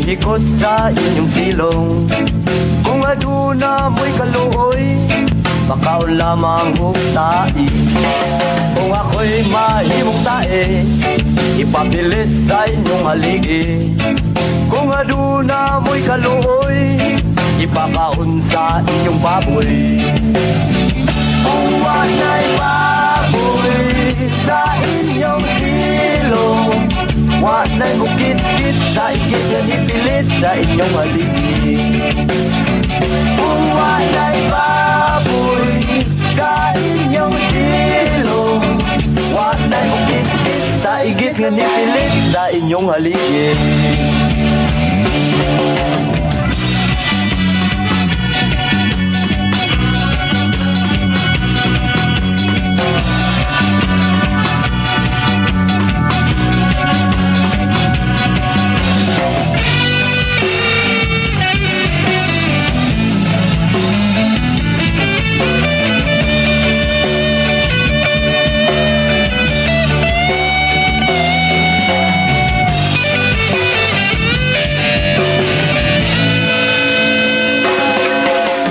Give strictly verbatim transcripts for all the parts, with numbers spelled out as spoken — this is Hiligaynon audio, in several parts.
Ikot sa inyong silong. Kung aduna mo'y kaluoy, makaon lamang og tae. Kung ako'y mahimong tae, ipapilit sa inyong haligi. Kung aduna mo'y kaluoy, ipakaon sa inyong baboy. Kung wa na'y baboy sa inyong silong, wa na'y mukit-kit sa igit nga nipilit sa inyong haligi. Kung wa na'y baboy sa inyong silong, wa na'y mukit-kit sa igit nga nipilit sa inyong haligi.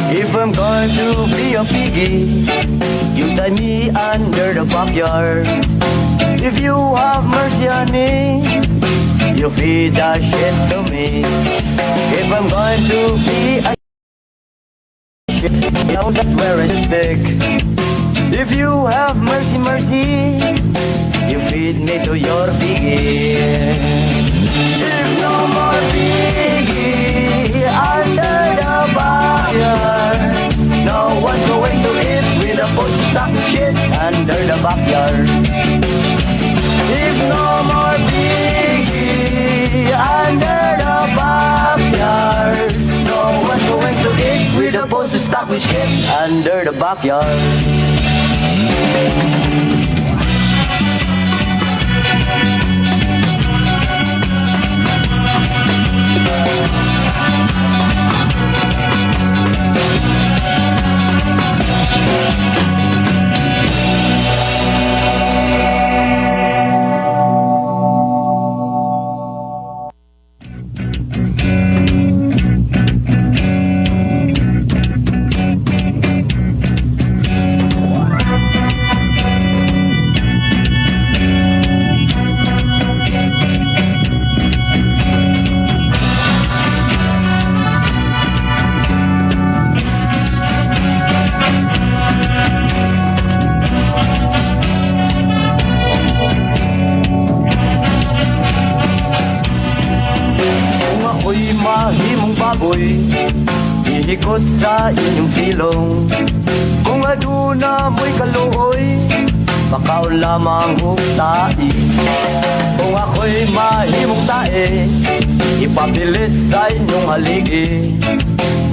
If I'm going to be a piggy, you tie me under the backyard. If you have mercy on me, you feed the shit to me. If I'm going to be a shit, you know that's where I stick. If you have mercy, mercy, you feed me to your piggy. If no more piggy under the backyard, no one's going to eat with a post stock shit under the backyard. If no more piggy under the backyard, no one's going to eat with a post stock shit under the backyard. Kung ako'y mahimong baboy, ihikot sa inyong silong. Kung aduna mo'y kaluoy, makaon lamang og tae. Kung ako'y mahimong tae, ipapilit sa inyong haligi.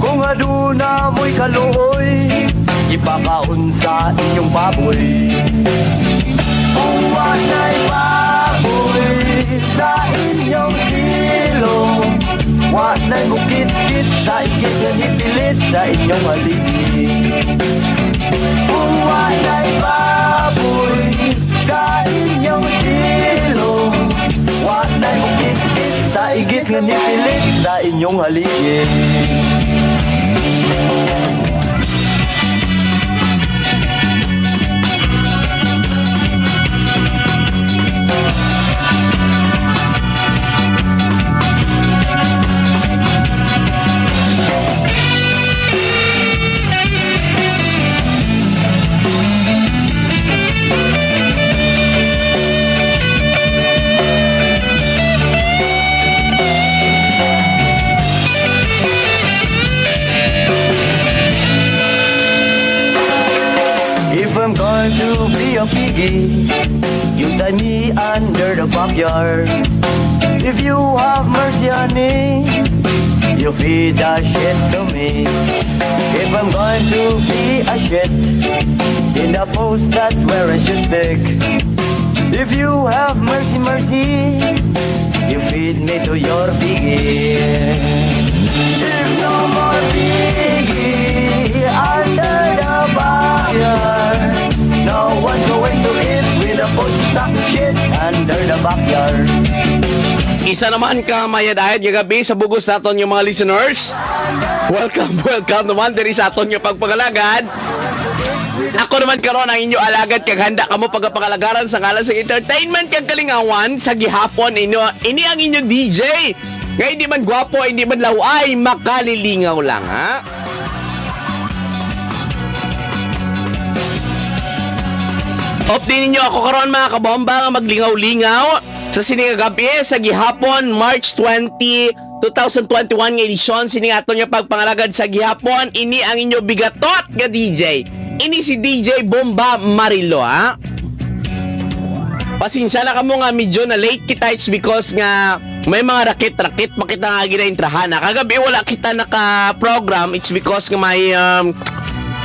Kung aduna mo'y kaluoy, ipakaon sa inyong baboy. Kung wa na'y baboy sa inyong silong, wa na'y mukit-kit sa igit nga nipilit sa inyong haligi. Kung wa na'y baboy sa inyong silong, wa na'y mukit-kit sa igit nga nipilit sa inyong haligi. If I'm going to be a piggy, you tie me under the backyard. If you have mercy on me, you feed the shit to me. If I'm going to be a shit in the post, that's where I should stick. If you have mercy, mercy, you feed me to your piggy. If no more piggy under the backyard, no one's going to eat with a post stock shit under the backyard. Isa naman ka mayad-ayad nga gabi sa bugos naton nga mga listeners. Welcome, welcome naman diri sa aton nga pagpangalagad. Ako naman karon ang inyo alagad kag handa kamo pagapangalagaran sa ngalan sa entertainment kag kalingawan sa gihapon inyo. Ini ang inyo D J. Nga hindi man gwapo, hindi man laway, makalilingaw lang, ha? Update ninyo ako karon, mga kabomba, nga maglingaw-lingaw sa sini nga gabi, sa gihapon, March twenty, two thousand twenty-one nga edisyon sini nga aton nga pagpangalagad sa gihapon. Ini ang inyo bigatot nga D J. Ini si D J Bomba Marilo, ha? Pasensya na kamo nga medyo na late kita, it's because nga may mga rakit-rakit pa kita nga ginaintrahan. Ha? Kagabi wala kita naka-program, it's because nga may um,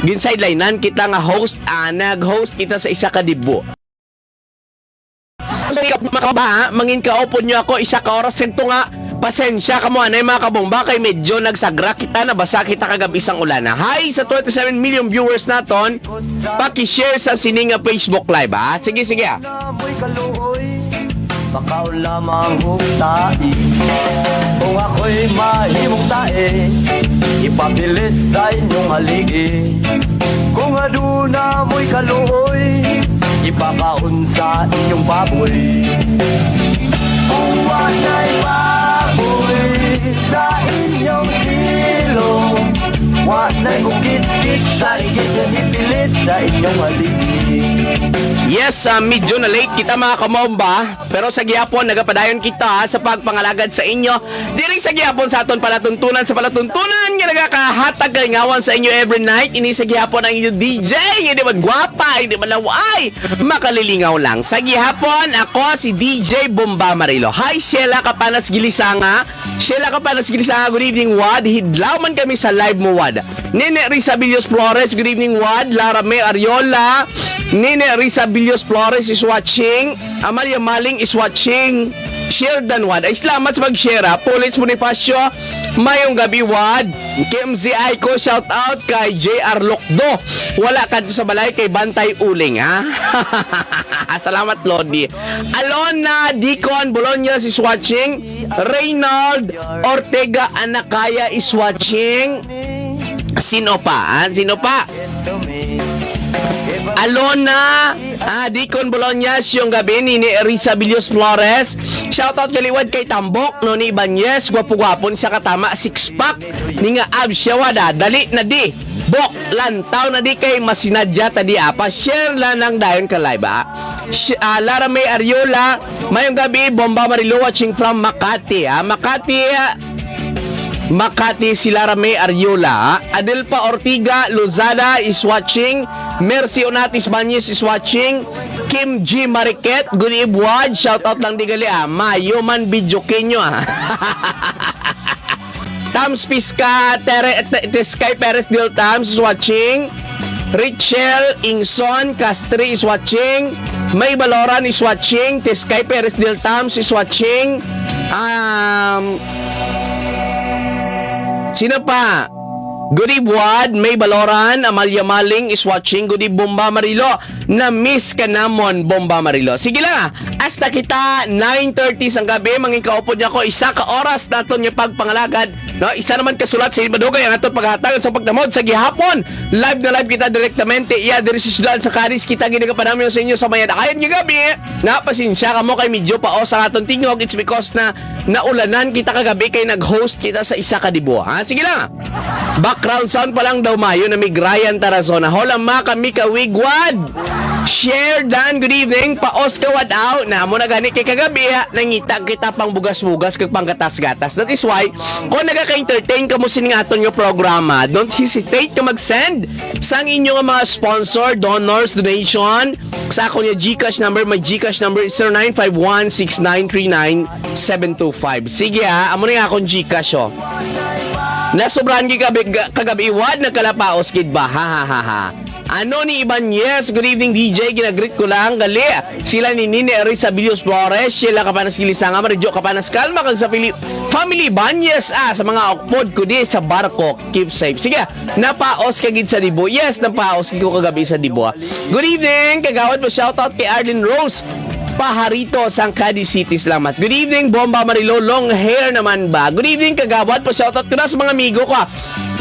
ginsidelinean kita nga host, ah, nag-host kita sa isa ka dibo. So, ikaw, mga kabomba, ha? Mangin kaupod nyo ako, isa ka oras kag tunga. Pasensya kamo anay, mga kabomba, kay medyo nagsagra kita, nabasa kita kagabi sang ulan. Hi sa twenty-seven million viewers naton. Paki-share sa sini nga Facebook Live, ha? Sige, sige, ha? Amoy kaluoy, makaon lamang hugtai. Kung ako'y mahimong tae, ipapilit sa inyong haligi. Kung aduna mo'y kaluoy, ipakaon sa inyong baboy. Kung wa na'y baboy sa inyong silong, wa na'y bukit-kit sa igit nga ipilit sa inyong haligi. Yes, ah, medyo na late kita, mga kabomba, pero sa gihapon nagapadayon kita, ha, sa pagpangalagad sa inyo diri sa gihapon sa aton palatuntunan, sa palatuntunan nga nagakahatag kalingawan sa inyo every night. Ini sa gihapon ang inyo D J, hindi man gwapa, hindi man laway, makalilingaw lang. Sa gihapon, ako si D J Bomba Marilo. Hi, Sheila Kapanas Gilisanga. Sheila Kapanas Gilisanga, good evening, Wad. Hidlaw man kami sa live mo, Wad. Nene Risa Villos Flores, good evening, Wad. Lara May Ariola, Nene Risa Villos Flores is watching. Amalia Maling is watching. Share dan, Wad. Ay, salamat sa pag-share, ha. Pulits Bonifacio, mayong gabi, Wad. Kim Z Aiko, shout out kay J R Lokdo. Wala kadto sa balay kay Bantay Uling, ha? Salamat, Lodi. Alona Deacon Bolognas is watching. Reynald Ortega Anakaya is watching. Sino pa, ha? Sino pa? Alona, ah, Deacon Bolognas, yung gabi ni, ni Risa Villos Flores. Shoutout kaliwat kay Tambok, no, ni Ibanez. Gwapo-gwapo ni sa katama, six pack. Ni nga abs siya, Wad, ah. Dali na di. Bok, lantaw na di kay masinadya ta di, ah. Pa-share lang nang dayon ka live, ah. Sh-, ah, Lara May Ariola, mayong gabi, Bomba Marilo watching from Makati, ah. Makati, ah. Makati, si Lara May Ariola, ah. Adelpa Ortiga Lozada is watching. Mercy Onatis Bañez is watching. Kim G Mariquet, good eve, Wad. Shout out lang di gali, ah. Mayo man video kinyo, ah. Tams Pisca, Tere-, Te-, Teskay Perez Dil Tams is watching. Richel Ingson Castri is watching. May Baloran is watching. Teskay Perez Dil Tams is watching. Um, sino pa? Good eve, Wad. May Baloran, Amalia Maling is watching. Good eve, Bomba Marilo. Na-miss ka namon, Bomba Marilo. Sige lang, ah. Hasta kita, nine thirty sang gabi, mangin kaupod niya ko, isa ka oras naton nga pagpangalagad. No, isa naman ka sulat sa madugay ang aton paghatag sa pagtamod sa gihapon. Live na live kita direktamente iya diri sa siyudad sa Cadiz. Kita gid nagapanamyo sa inyo sa mayad-ayad nga gabi. Na, pasensya kamo kay medyo paos ang aton tingog. It's because na naulanan kita kagabi kay nag-host kita sa isa ka dibo. Ha, sige lang. Background sound pa lang daw mayo na mig Ryan Tarazona. Hola, ma, kami ka wigwad. Share dan, good evening. Paos ka, wad out. Na mo na gani kay kagabi, ha, nangita kita pang bugas-bugas kag pang gatas-gatas. That is why, kung nagaka-entertain ka mo sini nga aton nga programa, don't hesitate ka mag-send sang inyo nga mga sponsor, donors, donation, sa akon nga GCash number, my GCash number is zero nine five one six nine three nine seven two five. Sige, ha, amo na yung akong GCash, oh. Nasobrahan gid kagabi, kagabi, wad, nagkalapaos gid ba? Ha, ha, ha, ha. Ano ni Ibanez? Good evening, D J. Ginagreet ko lang, gali. Sila ni Nini Arisa Villos Flores, Sheila Kapanas Gilisanga, Maridjo Kapanas Kalma, kag sa pili-, family Ibanez, ah, sa mga okpod ko di sa barko. Keep safe. Sige, napaos ka gid sa Dibo. Yes, napaos gid ko kagabi sa Dibo. Good evening, kagawad mo. Shoutout kay Arlene Rose. Pajarito, Sangcadi City. Salamat. Good evening, Bomba Marilo. Long hair naman ba? Good evening, Kagawad. Pa-shoutout ko na sa mga amigo ko, ah.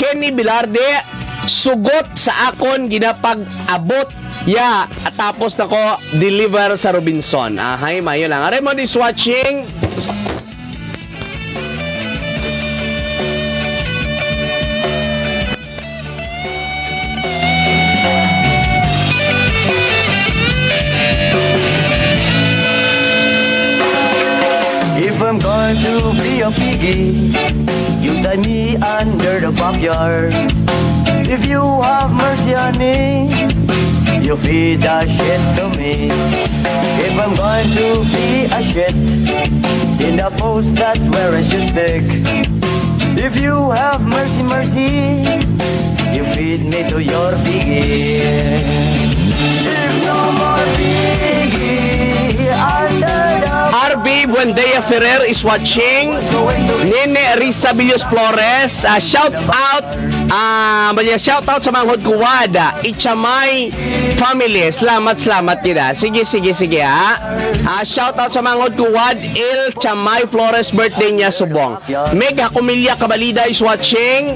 Kenny Velarde, sugot sa akon ginapag-abot. Ya, at tapos na ko deliver sa Robinson. Ahay, mayo lang. Raymond is watching. If I'm going to be a piggy, you tie me under the backyard. If you have mercy on me, you feed the shit to me. If I'm going to be a shit, in the post, that's where I should stick. If you have mercy, mercy, you feed me to your piggy. If no more piggy under the R B Buendia Ferrer is watching. Nene Risa Villos Flores, ah, shout out. Ah, bali, shout out sa manghod ko, Wad, ah, Ichamay family. Salamat, salamat gid, ah. Sige, sige, sige, ha. Ah, shout out sa manghod ko, Wad, Il Chamay Flores, birthday niya subong. Meg Hakumilya Kabalida is watching.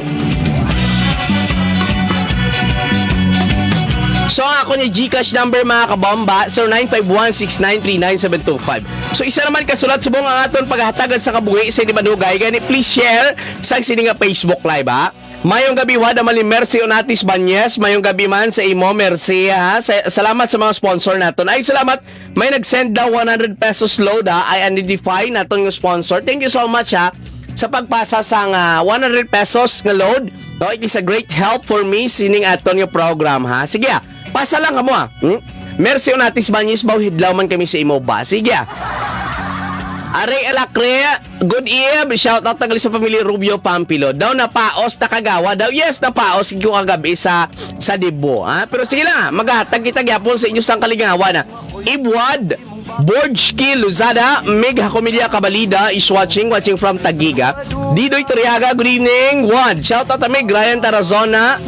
So, ako ni GCash number, mga kabomba, zero nine five one six nine three nine seven two five. So, isa naman ka sulat subong ang aton paghatagan sa kabuhi sa Hindi Madugay. Gani, please share sa sini nga Facebook Live, ha? Mayong gabi, Wad, Amali Mercy Onatis Banyes. Mayong gabi man sa imo, Mercy, ha? Sa-, salamat sa mga sponsor naton. Ay, salamat. May nag-send daw one hundred pesos load, ha? I identify naton nga sponsor. Thank you so much, ha, sa pagpasa sang, ah, one hundred pesos nga load. No, it is a great help for me sining aton nga program, ha. Sige, ah, pasa lang kamo, ah. Hmm? Mercy Onatis Banyes, baw hidlaw man kami sa imo ba. Sige, ah. Are Alacre, good eve. Shout out tagali sa pamilya Rubio Pampilo. Daw napaos ta kagawa. Daw, yes, napaos ko kagabi sa, sa Dibo, ha? Pero sige lang, ha. Maghatag kita gyapon sa inyo sang kalingawan, ha. Ibwad, Borjki Luzada, Mig Hakomilya Kabalida is watching, watching from Tagiga. Didoy Turiaga, good evening. One, shout out, Mig Ryan Tarazona.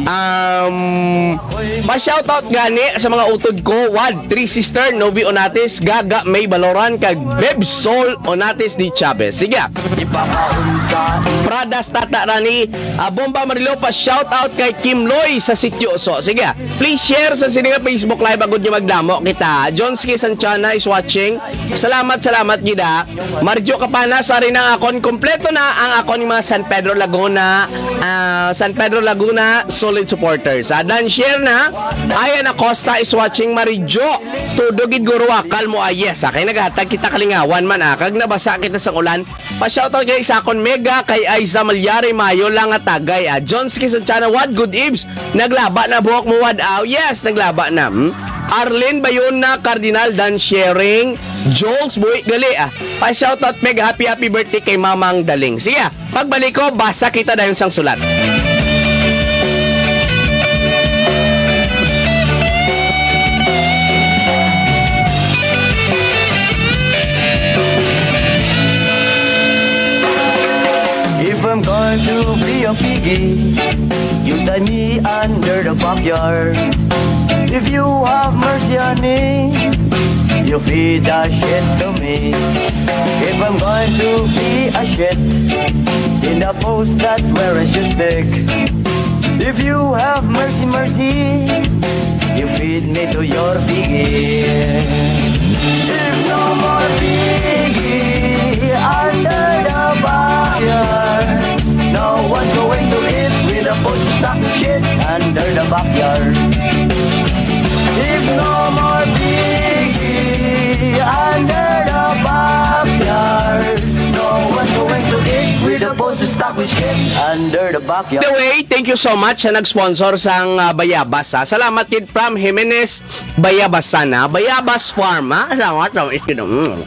Um, pa-shout out gani sa mga utod ko. One, Three Sister, Novi Onates, Gaga May Baloran, kag Beb Sol Onates di Chavez. Sige. Pradas Tata Rani, ah, Bomba Marilo, pa-shout out kay Kimloy sa Sitio Oso. Sige. Please share sa sini nga Facebook Live agud nga magdamo kita. Johnski Sanchana is watching. Salamat, salamat gid, ha. Marjo Kapanas, ari na ang akon, kompleto na ang akon mga San Pedro Laguna, ah, San Pedro Laguna solid supporters. Ah, dan share na. Ayan Acosta is watching, Marijo. Todo gid guro akal mo, ah, yes, ah, kay naghatag kita kalingawan man, ah, kag nabasa kita sang ulan. Pa-shoutout kay sa akon Mega, kay Aiza Malyari, mayo lang nga tagay, ah. Jones Quezonchana, what good ibs? Naglaba na buhok mo, wad aw? Yes, naglaba na. Hmm? Arlene Bayona, Cardinal Dan Sharing, Jones Buhi gali, ah. Pa-shoutout, Meg, happy, happy birthday kay Mamang Daling. Sige, ah. Pagbalik ko, basa kita dayon sang sulat. If I'm going to be a piggy, you tie me under the backyard. If you have mercy on me, you feed the shit to me. If I'm going to be a shit, in the post, that's where I should stick. If you have mercy, mercy, you feed me to your piggy. If no more piggy under the backyard, no one's going to eat with a post stock shit under the backyard. If no more piggy under the backyard, no one's going to eat with a post stock with shit under the backyard. The way, thank you so much sa nag-sponsor sang, ah, bayabas, ha. Salamat gid from Jimenez Bayabasan, ha. Bayabas Farm, ha. Salamat, salamat, isin, mm.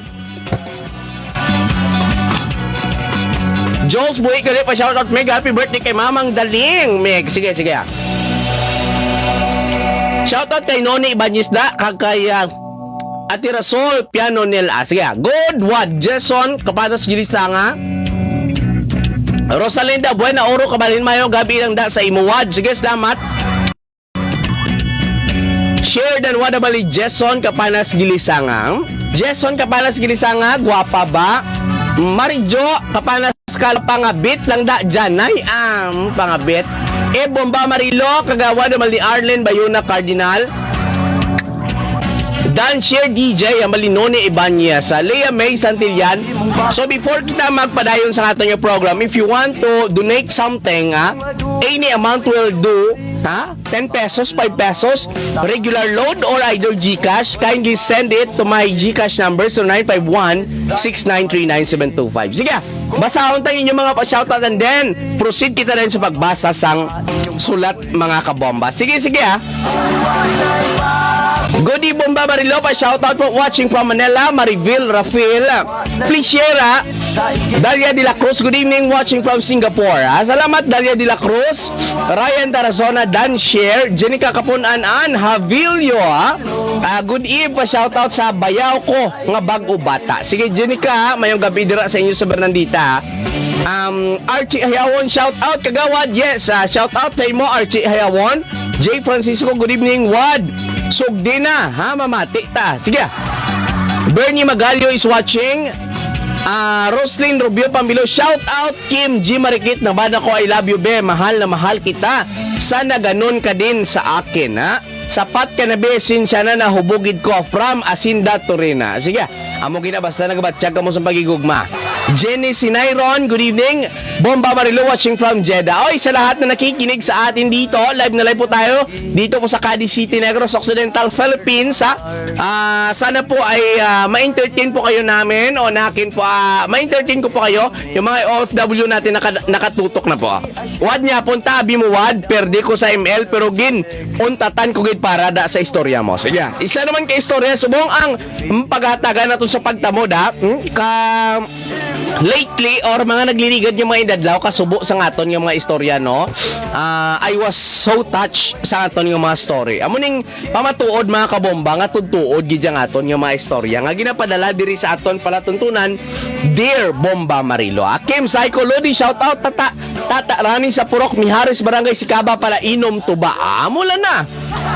Jules Buhi, gali pa shoutout, Meg. Happy birthday kay Mamang Daling, Meg. Sige, sige, ah. Shoutout kay Noni Ibañez da, kag kay, ah, Ate Rasol Piano Nel. Ah, sige, ah. Good, Wad. Jason Capanas Gilisanga. Rosalinda Buena Oro, kabalhin, mayo gab-i lang da sa imo, Wad. Sige, salamat. Share dan wada bali Jason Capanas Gilisanga. Jason Kapanas Gilisanga, gwapa ba? Marijo Kapanas Kal, pangabit lang da, Janay, am, pangabit. E, Bomba Marilo, kagawad naman ni Arlen Bayona Cardinal. Dan Share D J, ang Malinone Ibanez, ah, Lea May Santillan. So, before kita magpadayon sa aton nga program, if you want to donate something, ah, any amount will do, ha? Ten pesos, five pesos, regular load or either GCash, kindly send it to my GCash number, so nine five one, six nine three nine seven two five. Sige, basahon ta inyong mga pa-shoutout and then proceed kita rin sa pagbasa sang sulat, mga kabomba. Sige, sige, ha. Good evening, Bomba Marilo. Pa-shoutout po, watching from Manila, Marivil Rafael. Please share, ha. Dalia de la Cruz, good evening, watching from Singapore, ha. Salamat, Dalia de la Cruz. Ryan Tarazona, Dan Share, Jenica Kapunan, Ann Havilio, ha. Ah, good eve, pa-shoutout sa bayaw ko nga bag-o bata. Sige, Jenica, ha, mayong gabi dira sa inyo sa Bernandita, ha. Um, Archie Hayawon, shout out, kagawad. Yes, ah, shout out sa imo, Archie Hayawon. Jay Francisco, good evening, Wad. Sugdi na, ha, mamati ta. Sige. Bernie Magalio is watching. Ah, Roslyn Rubio Pambilo, shout out, Kim G Marikit, na ba na ko, I love you, be. Mahal na mahal kita. Sana ganun ka din sa akin, ha? Sapat ka na, be, sinsya na, nahubog gid ko, from Asinda, Torina. Sige, amo gina, basta nagabatyag ka mo sa pagigugma. Jenny Sinayron, good evening. Bomba Marilo watching from Jeddah. Oy, sa lahat na nakikinig sa atin dito, live na live po tayo dito po sa Cadiz City, Negros Occidental, Philippines, ha? Ah, sana po ay, ah, ma-entertain po kayo namin o nakin po, ah, ma-entertain ko po kayo, yung mga O F W natin naka-, nakatutok na po. Wad niya, punta, abi mo, Wad, perde ko sa M L, pero gin, untatan ko gid para da sa istorya mo. Sige, isa naman ka istorya, subong ang mm, paghatagan nato sa pagtamod, ha? Hmm? Ka, lately, or mga nagliligad yung mga inadlaw, kasubo sa aton nga mga istorya, no? Ah, I was so touched sa aton nga mga story. Amo ning pamatuod, mga kabomba, nga tudtuod gid ang aton nga mga istorya nga ginapadala diri sa aton palatuntunan, Dear Bomba Marilo. Akim Psycho Lodi, shout out, tata, tata Rani sa Purok Mijares, Barangay Sicaba, pala inom tuba. Amo lang na.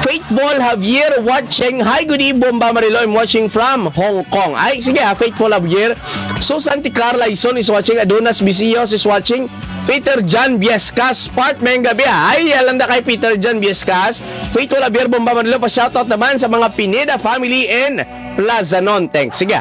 Faithful Javier watching. Hi, good evening, Bomba Marilo. I'm watching from Hong Kong. Ay, sige ha, Faithful Javier. Susan Ticar Laison is watching. Adonas Bisios is watching. Peter John Viescas, part, mayong gabi, ha. Ay, alam na kay Peter John Viescas. Faithful Javier, Bomba Marilo, pa-shoutout naman sa mga Pineda family in Plazanon. Thanks. Sige.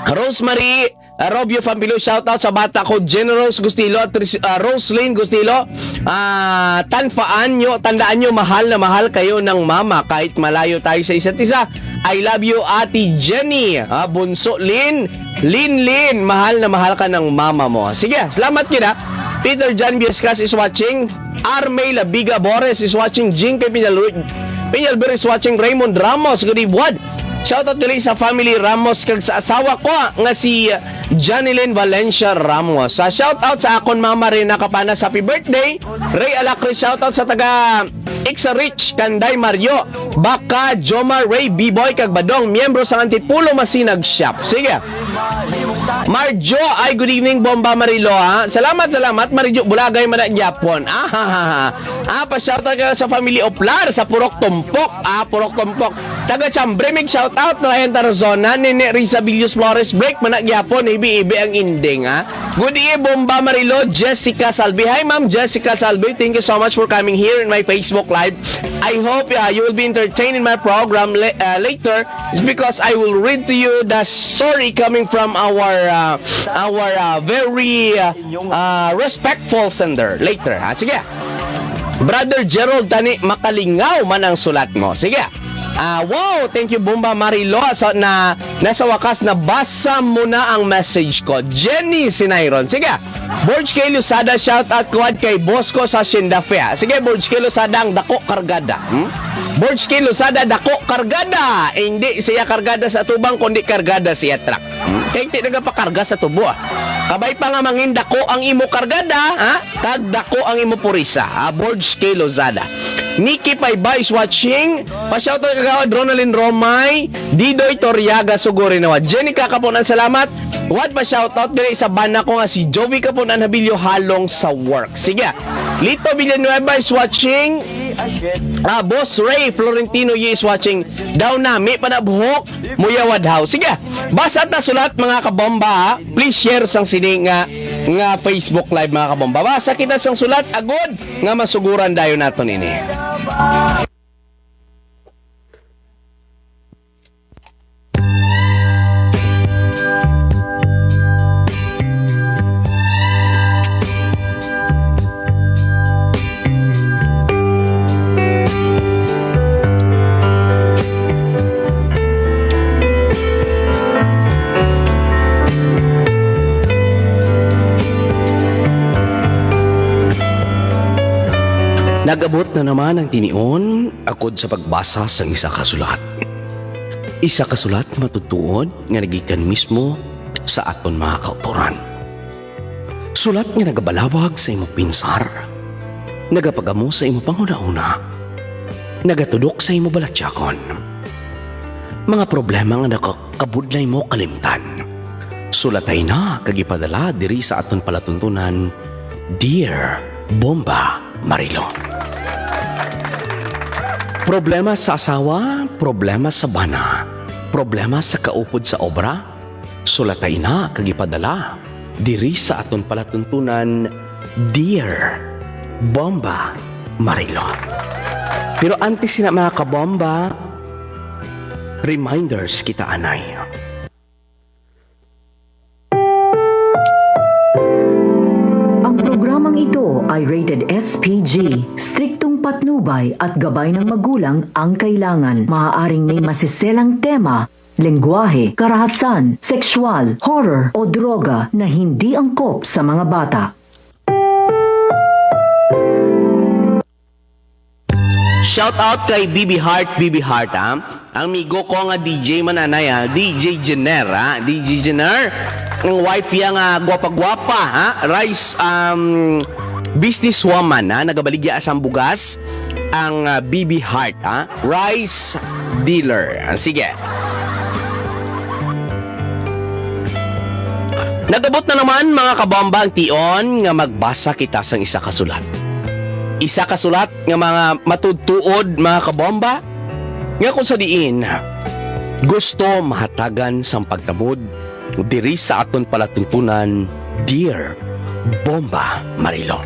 Rosemary, uh, Robio Fampilo, shoutout sa bata ko, Generals Gustilo at Ris-, uh, Roslyn Gustilo. Ah, tanfaan nyo, tandaan nyo, mahal na mahal kayo ng mama kahit malayo tayo sa isa't isa. I love you, Ate Jenny. Ah, Bunso Lin, Lin Lin, mahal na mahal ka ng mama mo. Sige, salamat gid, ha. Peter John Viescas is watching. Armay Labiga Bores is watching. Jing Peñalru-, Peñalver is watching. Raymond Ramos, good evening. Shoutout diri sa family Ramos kag sa asawa ko nga si Janilyn Valencia Ramos. Sa shoutout sa akon mama Rena Capanas, happy birthday. Ray Alacre, shoutout sa taga Ixa Rich, Kanday Mario, Baka, Jomar, Ray, B-Boy, kag Badong, miyembro sa Antipolo Masinag Shop. Sige. Marjo, ay, good evening, Bomba Marilo, ha? Salamat, salamat, Marjo, bulagay man na gyapon. Ah, ha, ha, ha. Ah, pa-shoutout kayo sa family Oplar, sa Purok Tumpok. Ah, Purok Tumpok. Taga Chambre, mig shoutout, Ryan Tarazona, Nene Risa Villos Flores, break man na gyapon, ibi-ibi ang ending, ha? Good evening, Bomba Marilo, Jessica Salvi. Hi, Ma'am Jessica Salvi. Thank you so much for coming here in my Facebook Live. I hope, uh, you will be entertained in my program la-, uh, later. It's because I will read to you the story coming from our, uh, our, uh, very, uh, uh, respectful sender later. Ha? Sige. Brother Gerald, tani makalingaw man ang sulat mo. Sige. Ah, wow, thank you, Bomba Marilo. So, na, nasa wakas, nabasa mo na ang message ko. Jenny Sinayron. Sige. Borge K Losada, shout out kuwan kay boss ko sa Shindafe, ha. Sige, Borge K Losada, ang dako kargada. Hmm? Borge K Losada, dako kargada. Eh, hindi siya kargada sa atubang, kundi kargada siya truck. Hmm? Kay di nagapakarga sa tubo, ah. Kabay pa nga mangin dako ang imo kargada, ha? Kag dako ang imo purisa, ha? Borge K Losada. Nikki Payba is watching. Pa-shoutout kagawad Ronaldin Romay, Didoy Toriaga, Suguri Nawa. Jenny Kakapunan, salamat. Wad pa shoutout diri sa bana ko nga si Jovi Kapunan Habilio, halong sa work. Sige. Lito Villanueva is watching. Ah, Boss Ray Florentino is watching. Daw nami pa na buhok, muyawad haw. Sige, basa ta sulat, mga kabomba, ha? Please share sang sini nga, nga Facebook Live, mga kabomba. Basa kita sang sulat, agod nga masuguran dayon naton ini. Nag-abot na naman ang tinion, agod sa pagbasa sang isa ka sulat. Isa ka sulat nga matutuod nga nagikan mismo sa aton mga kautoran. Sulat nga nagabalawag sa imo pinsar, nagapagamo sa imo panghunahuna, nagatudok sa imo balatyagon. Mga problema nga nakakabudlay mo kalimtan. Sulatay na kag ipadala diri sa aton palatuntunan, Dear Bomba Marilo. Problema sa asawa, problema sa bana, problema sa kaupod sa obra, sulatay na kag ipadala diri sa aton palatuntunan, Dear Bomba Marilo. Pero antes sina, mga kabomba, reminders kita anay. Ang programang ito ay rated S P G. Striktong patnubay at gabay ng magulang ang kailangan. Maaaring may masiselang tema, lengguwahe, karahasan, sexual, horror, o droga na hindi angkop sa mga bata. Shout out kay B B Heart, B B Heart, ha? Ang migo ko nga D J mananay, ha? D J Jenner, ha? D J Jenner, ang wife niya nga gwapa-gwapa, ha? Rice, um, businesswoman, ha? Nagabaligya sang bugas, ang, ah, B B Heart, ha? Rice dealer. Ah, sige. Nag-abot na naman, mga kabomba, ang tion nga magbasa kita sang isa ka sulat. Isa ka sulat nga mga matuod-tuod, mga kabomba, nga kung sa diin gusto mahatagan sang pagtamod diri sa aton palatuntunan, Dear Bomba Marilo.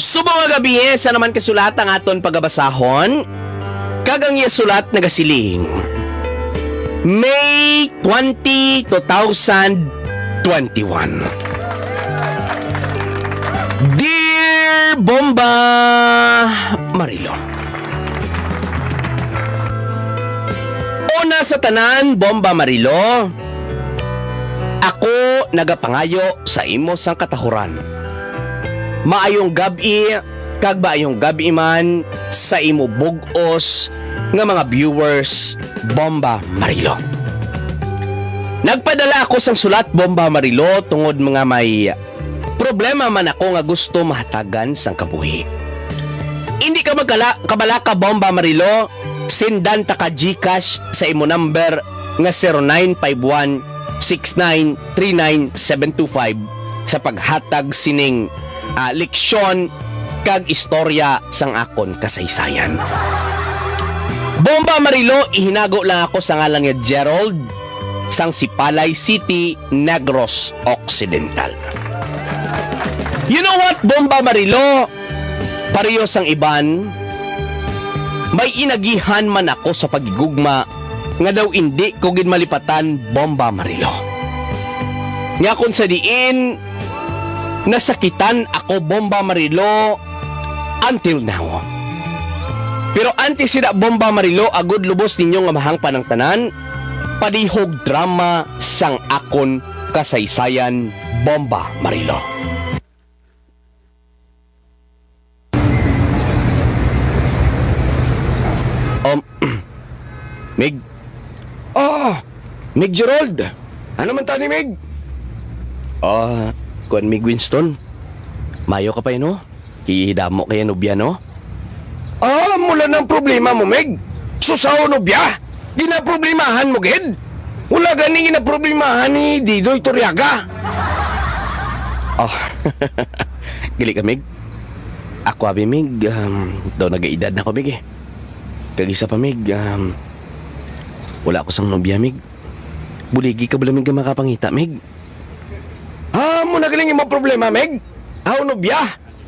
Subong nga gabi, eh, sa naman ka sulat ang aton pagabasahon, kag ang iya sulat nagasiling, May twenty, two thousand twenty-one. Dear Bomba Marilo. Una sa tanan, Bomba Marilo, ako nagapangayo sa imo sang katahuran. Maayong gab-i, kag maayong gab-i man sa imo bug-os nga mga viewers, Bomba Marilo. Nagpadala ako sang sulat, Bomba Marilo, tungod nga may problema man ako nga gusto mahatagan sang kabuhi. Indi ka magkala-, kabalaka, Bomba Marilo, sendan ta ka GCash sa imo number nga zero nine five one six nine three nine seven two five sa paghatag sining, ah, leksyon kag istorya sang akon kasaysayan. Bomba Marilo, ihinago lang ako sa ngalan nga Gerald, sang Sipalay City, Negros Occidental. You know what, Bomba Marilo? Pareho sang iban, may inagihan man ako sa paghigugma nga daw indi ko gid malipatan, Bomba Marilo. Nga kung sa diin nasakitan ako, Bomba Marilo, until now. Pero antes sina, Bomba Marilo, agud lubos ninyo nga mahangpan ang tanan, padihog drama sang akon kasaysayan, Bomba Marilo. Um, Mig. Ah, Mig Gerald. Ano man tani, Mig? Ah, kuwan, Mig Winston. Mayo ka pa, eh, no? Kihidamo kaya nobya, no? Ah, mula nang problema mo, Mig. Susaw nobya. Ginaproblemahan mo, gid. Wala gani ginaproblemahan ni Didoy Toriaga. Oh. Gali ka, Mig? Ako abi, Mig, um, daw nagaedad na ko, Mig, eh. Kag isa pa, Mig, um, wala ako sang nobya, Mig. Buligi ka bala, Mig, nga makapangita, Mig? Ah, mo na galing imong problema, Mig? Aw, nobya?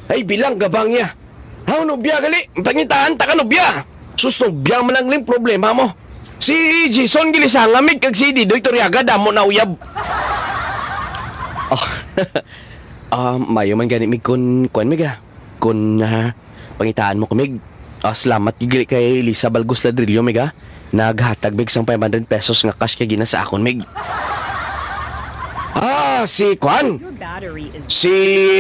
Ay, bilang gabang niya. Aw, nobya gali. Pangitaan ta ka nobya. Sus, nobya man ang ling problema mo. Si Jason Gilisanga, Mig, kag si Didoy Toriaga, damo na uyab. Ah, ah, mayo man gani, Mig, kun kuan, Mig, ah. Kun, ah, pangitaan mo ko, Mig. Ah, salamat gid gali kay Lisa Balgos Ladrillo, Mig, ah. Naghatag, Mig, sang five hundred pesos nga cash kay gina sa akon, Mig. Ah, si kuan? Si,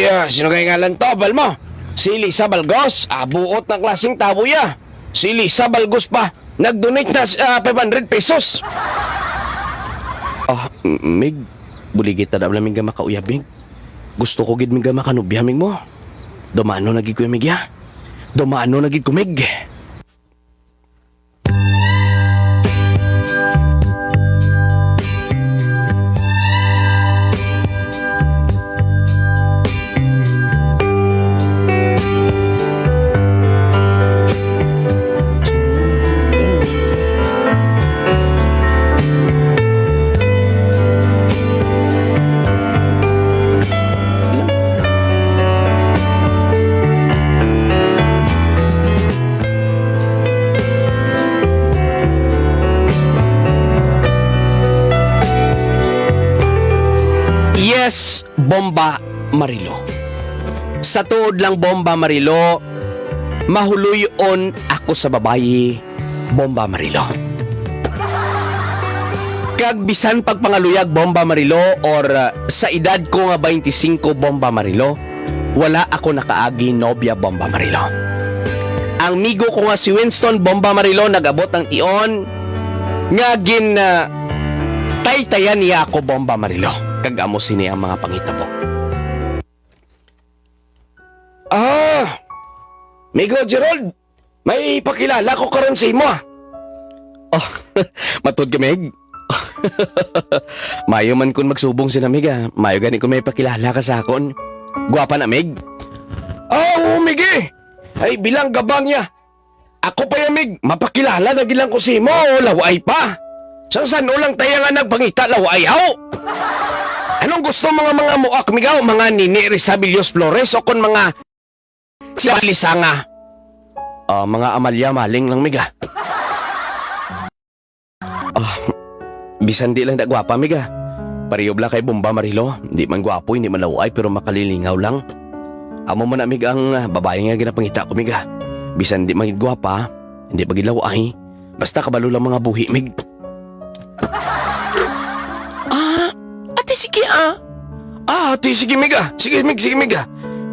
ah, sino kay ngalan to, bal mo? Si Lisa Balgos. Ah, buot na klaseng tawo ya. Si Lisa Balgos pa. Nag-donate na, ah, five hundred pesos. Ah, m-, Mig, buligi ta na lang, Mig, nga makauyab, Mig. Gusto ko gid, Mig, nga makanobya, Mig, mo. Dumano na gid ko, Mig, ya. Dumano na gid ko, Mig. Yes, Bomba Marilo. Sa tuod lang, Bomba Marilo, mahuloy-on ako sa babayi, Bomba Marilo. Kag bisan pagpangaluyag, Bomba Marilo, or, uh, sa edad ko nga twenty-five, Bomba Marilo, wala ako nakaagi nobya, Bomba Marilo. Ang migo ko nga si Winston, Bomba Marilo, nag-abot ang tion nga gin, ah, taytayan niya ako, Bomba Marilo. Kag amo sini ang mga panghitabo. Ah, Migo Gerald, may pakilala ko karon sa imo, ah. Oh, matud ka, Mig? Mayo man kun magsubong sina, Mig, ah. Mayo gani kun may pakilala ka sa akon. Gwapa na, Mig? Ah, oo, Mig, eh. Ay, bilang gabang niya. Ako pa ya, Mig, mapakilala na gid lang ko sa imo, o law-ay pa. Sang san-o lang taya nga nagpangita, law-ay, haw? Anong gusto mo nga mga muak, Mig, haw? Mga Nini Resabilios Flores o kon mga si Lisanga? Ah, mga Amalia Maling lang, Mig, ah. Ah, bisan di lang da gwapa, Mig, ah. Pareho bala kay Bomba Marilo. Di man gwapo, hindi man law-ay, pero makalilingaw lang. Amo man na, Mig, ang, ah, babayi nga ginapangita ko, Mig, ah. Bisan di man gid gwapa, hindi pa gid law-ay. Basta kabalo lang mga buhi, Mig. Ah, ate, sige, ah. Ah, ate, sige, Mig, ah. Sige, Mig, sige, Mig, ah.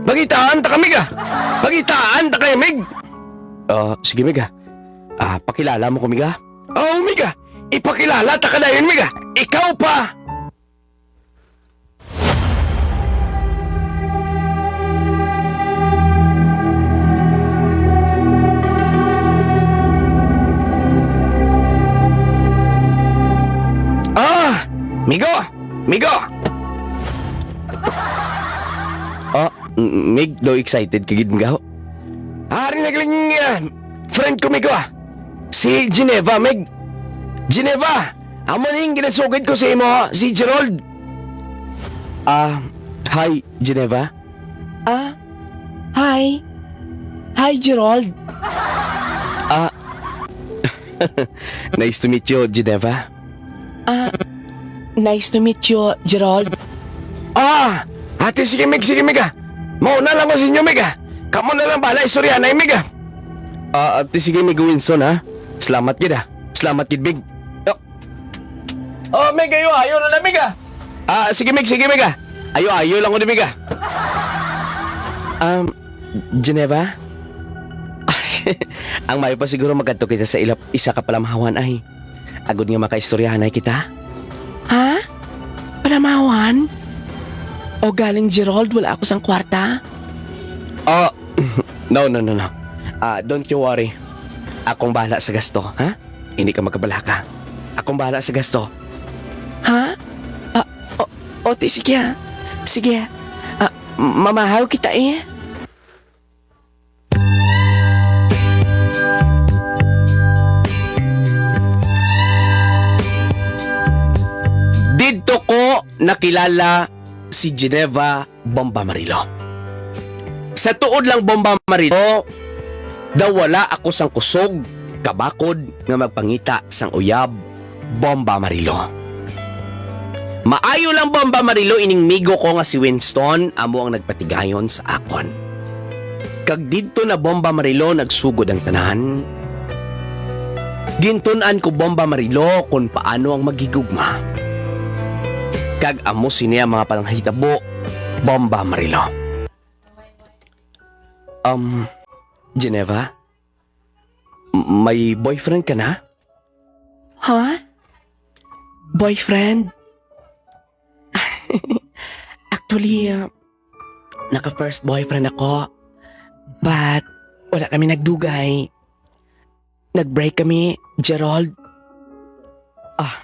Pangitaan ta ka, Mig, ah. Pangitaan ta kaya, Mig. Ah, sige, Mig, ah. Ah, pakilala mo ko, Mig, ah. Oh, Mig, ah. Ipakilala ta ka dayon, Mig, ah. Ikaw pa. Ah, Migo, Migo. Ah, M-, Mig, daw excited ka gid, Migo. Ari na galing, ah, friend ko, Migo, ah. Si Geneva, Mig. Geneva, amo ning ginasugid ko sa imo, si Gerald. Ah, hi, Geneva. Ah, hi. Hi, Gerald. Ah, nice to meet you, Geneva. Ah, nice to meet you, Gerald. Ah, ate, sige, Mig, sige, Mig, ah. Mauna lang ko sa inyo, Mig, ah. Kamo na lang bala istorya na, Mig, ah. Ah, ate, sige, Mig Winston, ha. Salamat gid, ah. Salamat gid, Mig. Oh. Oh, Mig, ayo, ayo na na, Mig, ah. Ah, sige, Mig, sige, Mig, ah. Ayo, ayo lang ko ni, Mig, ah. Um, Geneva? Ang mayo pa siguro magkadto kita sa ilap, isa ka palamahawan, ay. Agod nga makaistoryahanay kita. Ha? Palamawan? O galing, Gerald, wala ako sang kwarta? Ah, no, no, no, no. Ah, don't you worry. Akong bahala sa gasto, ha? Hindi ka magkabalaka. Akong bahala sa gasto. Ha? Ah, o, o, ti, sige, ha? Sige. Ah, M-, mamahaw kita, eh. Didto ko nakilala si Geneva Bomba Marilo. Sa tuod lang, Bomba Marilo, daw wala ako sang kusog, kabakod nga magpangita sang uyab, Bomba Marilo. Maayo lang, Bomba Marilo, ining migo ko nga si Winston amo ang nagpatigayon sa akon. Kag didto na, Bomba Marilo, nagsugod ang tanan. Gintun-an ko, Bomba Marilo, kon paano ang maghigugma. Kag amo sini ang mga panghitabo, Bomba Marilo. Um, Geneva? M-, may boyfriend ka na? Ha? Boyfriend? Actually, uh, naka-first boyfriend ako. But, wala kami nagdugay. Nag-break kami, Gerald. Ah,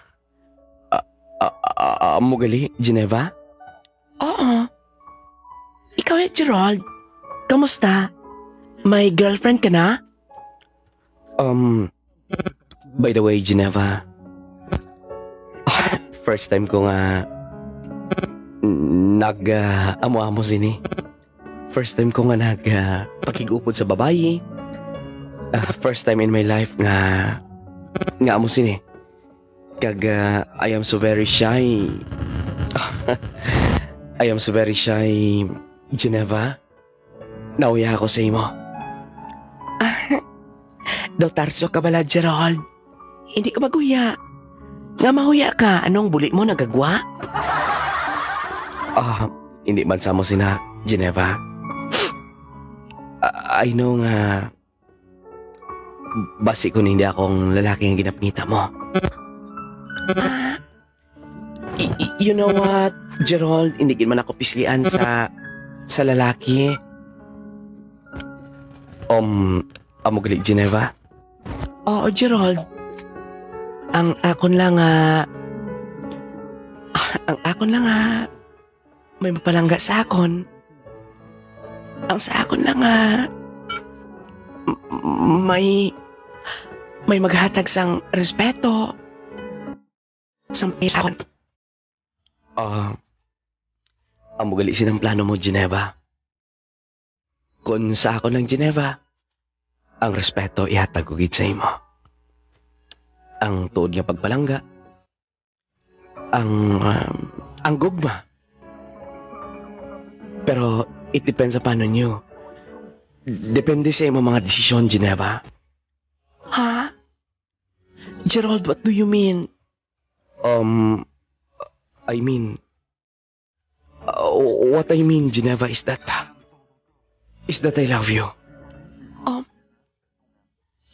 ah, ah, ah, ah, amo gali, Geneva? Oo. Ikaw, eh, Gerald, kamusta? May girlfriend ka na? Um, by the way, Geneva, first time ko nga nag, ah, amo-amo sini. First time ko nga nag, ah, pakig-upod sa babayi. Ah, first time in my life nga, nga amo sini. Kag, ah, I am so very shy. I am so very shy, Geneva. Nahuya ako sa imo. Ah, daw tarso ka bala, Gerald. Hindi ka maghuya. Nga mahuya ka, anong buli mo nagagwa? Ah, hindi man sa mo sina, Geneva. Ah, I know nga basi ko hindi akong lalaki nga ginapangita mo. Ah, y-, y-, you know what, Gerald? Hindi gid man ako pislian sa, sa lalaki. Um, amo gali, Geneva? Oo, Gerald. Ang akon lang nga, ang akon lang nga, may mapalangga sa akon. Ang sa akon lang nga, m-, m-, may, may maghatag sang respeto. Sang sa akon. Ah, amo gali sini ang plano mo, Geneva. Kon sa akon lang, Geneva, ang respeto ihatag ko gid sa imo. Ang tuod nga pagpalangga, ang, um, ang gugma. Pero it depends upon on you. Depende sa imo mga desisyon, Geneva. Ha? Gerald, what do you mean? Um, I mean, uh, what I mean, Geneva, is that, is that I love you. Um,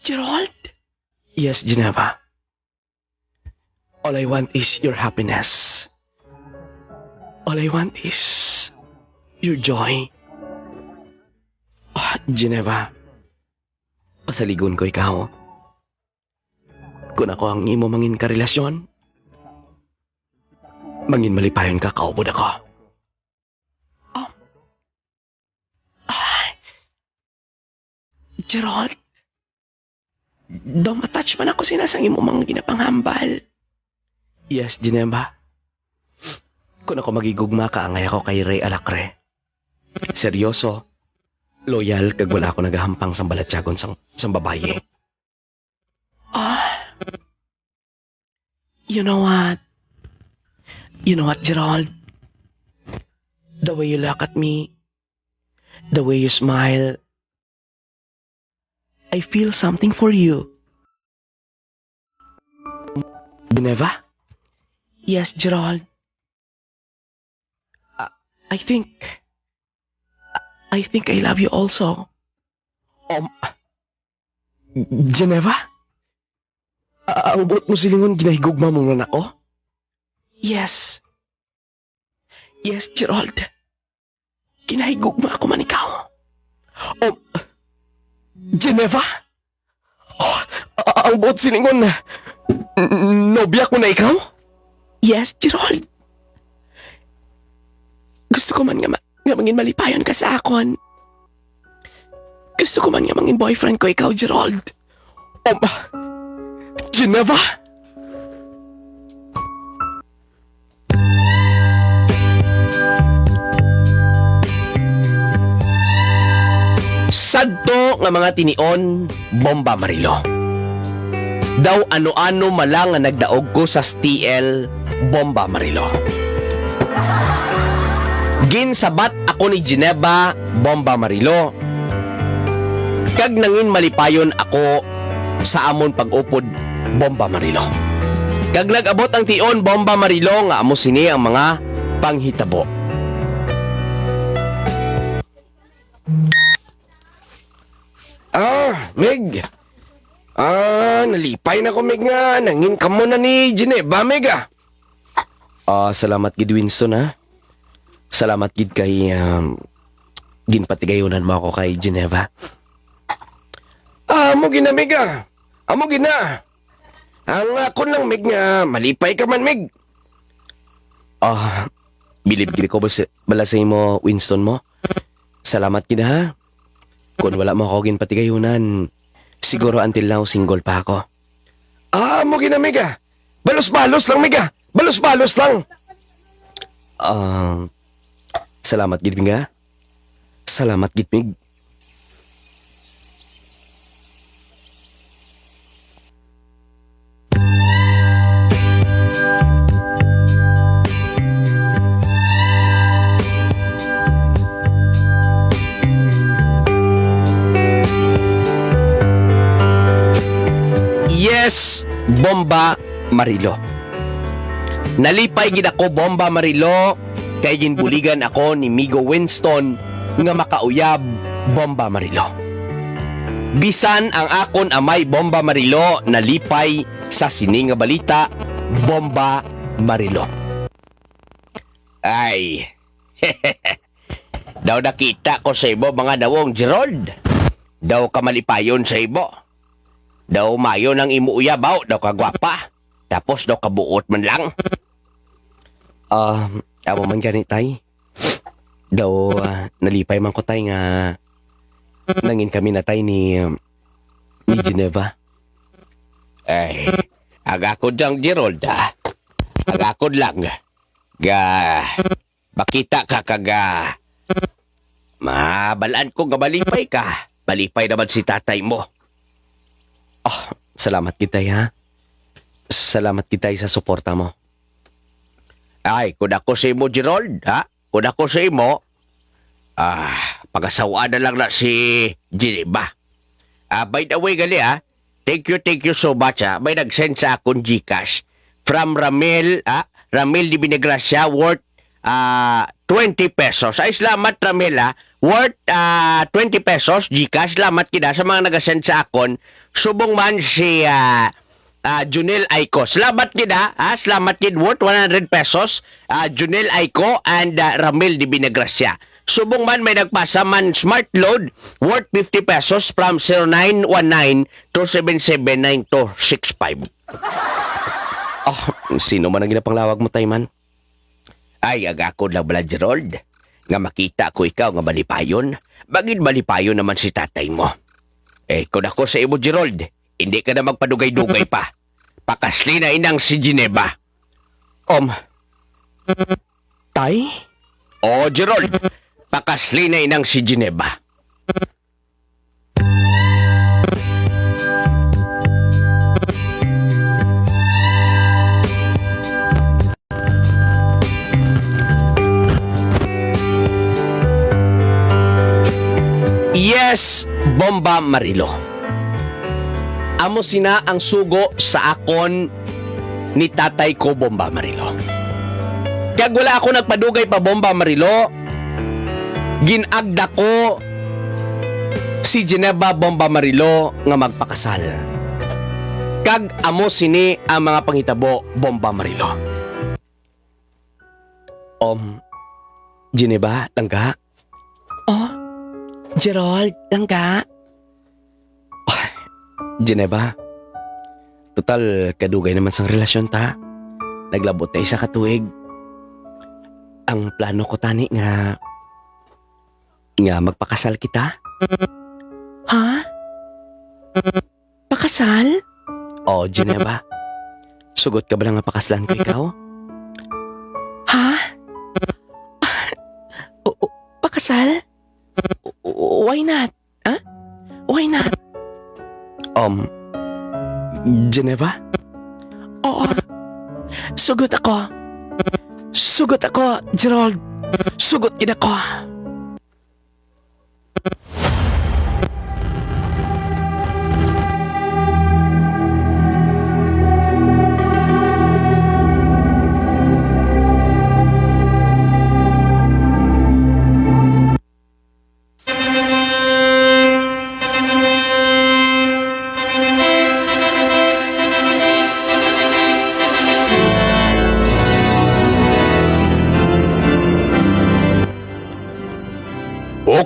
Gerald? Yes, Geneva. All I want is your happiness. All I want is your joy. Ah, Geneva, pasaligon ko ikaw. Kon ako ang imo mangin karelasyon, mangin malipayon ka kaupod ako. Oh. Ay. Gerald, daw ma-touch man ako sina sang imo mga ginapanghambal. Yes, Geneva. Kon ako magigugma ka, angay ako kay Ray Alacre. Seryoso, loyal, kag wala ako nagahampang sang balatyagon sang, sang babayi. Ah. You know what? You know what, Gerald? The way you look at me, the way you smile, I feel something for you. Geneva? Yes, Gerald. Uh, I think, I think I love you also. Um, Geneva? A-, ang buot mo silingon, ginahigugma mo man ako? Yes. Yes, Gerald. Ginahigugma ako man ikaw. Um, Geneva? Oh, a-, ang buot silingon, n-, nobya ko na ikaw? Yes, Gerald. Gusto ko man nga ma-, nga mangin malipayon ka sa akon. Gusto ko man nga mangin boyfriend ko ikaw, Gerald. Um, Geneva? Sadto nga mga tinion, Bomba Marilo. Daw ano-ano mala nga nagdaog ko sa S T L, Bomba Marilo. Ginsabat ako ni Geneva, Bomba Marilo. Kag nangin malipayon ako sa amon pag-upod, Bomba Marilo. Kag nag-abot ang tion, Bomba Marilo, nga amo sini ang mga panghitabo. Ah, Mig. Ah, nalipay na ko, Mig, nga nangin kamo na ni Geneva, Mig, ah. Ah, salamat gid, Winston, ha. Salamat gid kay, um, ginpatigayunan mo ako kay Geneva. Ah, amo gina, Mig, ah. Amo gina. Ang akon lang, Mig, nga malipay ka man, Mig. Ah, bilib gid ko bas-, bala sa imo, Winston mo. Salamat gid, ha. Kung wala mo ako ginpatigayunan, siguro until now single pa ako. Ah, amo gina, Mig, ah. Balos-balos lang, Mig, ah. Balos-balos lang. Ah, salamat gid, Mig, ah. Salamat gid, Mig. Yes, Bomba Marilo. Nalipay gid ako, Bomba Marilo, kay ginbuligan ako ni Migo Winston nga makauyab, Bomba Marilo. Bisan ang akon amay, Bomba Marilo, nalipay sa sini nga balita, Bomba Marilo. Ay, daw nakita ko sa imo mga nawong, Gerald. Daw kamalipayon sa imo. Daw mayo nang imo uyabaw, daw kagwapa. Tapos daw kabuot man lang. Ah, amo man gani, tay. Daw, ah, nalipay man ko, tay, nga nangin kami na, tay, ni, um, ni Geneva. Ay, agakod lang, Gerald, ah. Agakod lang. Ga, makita ka kag, ah, mabalaan ko nga malipay ka. Malipay naman si tatay mo. Ah, salamat gid, tay, ha. Salamat gid, tay, sa suporta mo. Ay, kung ako sa imo, Gerald, ha? Kung ako sa imo, ah, pagasawa na lang na si Geneva. Ah, by the way, gali, ah, thank you, thank you so much, ah. May nag-send sa akon GCash from Ramil, ah, Ramil de Vinegracia, worth, ah, twenty pesos. Ay, salamat, Ramil, ah. Worth, ah, twenty pesos, GCash. Salamat gid sa mga nag-send sa akon. Subong man si, ah, ah, Junel Aiko. Salamat gid, ha. Ah, salamat gid, worth one hundred pesos. Ah, Junel Aiko and, ah, Ramil de Vinegracia. Subong man may nagpasa man smart load worth fifty pesos from zero nine one nine two seven seven nine two six five. Ah, sino man ang ginapanglawag mo, tay, man? Ay, agakod lang bala, Gerald, nga makita ko ikaw nga malipayon. Bangin malipayon naman si tatay mo. Eh, kung ako sa imo, Gerald, hindi ka na magpadugay-dugay pa. Pakasli na inang si Geneva. Um, tay? O, Gerald, pakasli na inang si Geneva. Yes, Bomba Marilo. Amo sina ang sugo sa akon ni tatay ko, Bomba Marilo. Kag wala ako nagpadugay pa, Bomba Marilo, gin-agda ko si Geneva, Bomba Marilo, nga magpakasal. Kag amo sini ang mga panghitabo, Bomba Marilo. Um, Geneva, langga? Oh, Gerald, langga? Ay, Geneva, total, kadugay naman sang relasyon ta. Naglabot na isa ka tuig. Ang plano ko tani nga nga magpakasal kita? Ha? Pakasal? O, Geneva. Sugot ka bala nga pakaslan ko ikaw? Ha? O, o, pakasal? O, o, why not? Ha? Why not? Um, Geneva? Oo. Sugot ako. Sugot ako, Gerald. Sugot gid ako.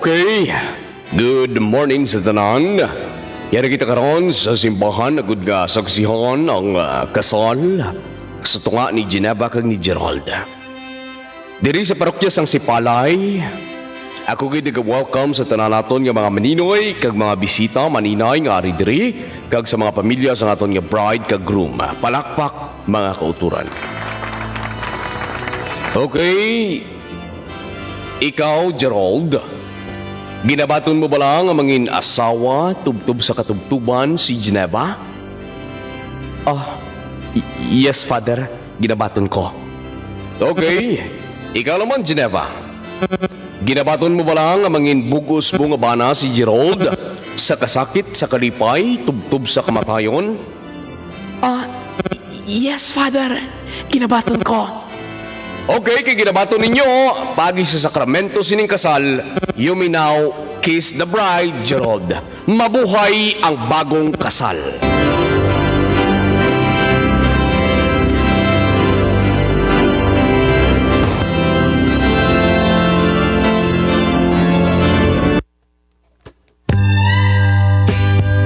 Okay. Good morning sa tanan. Yari kita karon sa simbahan agud nga saksihan ang, ah, kasal sa tunga ni Geneva kag ni Gerald. Diri sa parokya sang Sipalay, ako gid nag-welcome sa tanan naton nga mga maninoy kag mga bisita, maninay nga ari diri, kag sa mga pamilya sa naton nga bride kag groom. Palakpak, mga kauturan. Okay, ikaw, Gerald, ginabaton mo bala nga mangin asawa tubtob sa katubtoban si Geneva? Ah, y-, yes, Father. Ginabaton ko. Okay. Ikaw naman, Geneva. Ginabaton mo bala nga mangin bug-os mo nga bana si Gerald sa kasakit, sa kalipay, tubtob sa kamatayon? Ah, y-, yes, Father. Ginabaton ko. Okay, kay ginabaton ninyo, paagi sa sakramento sining kasal, you may now kiss the bride, Gerald. Mabuhay ang bagong kasal.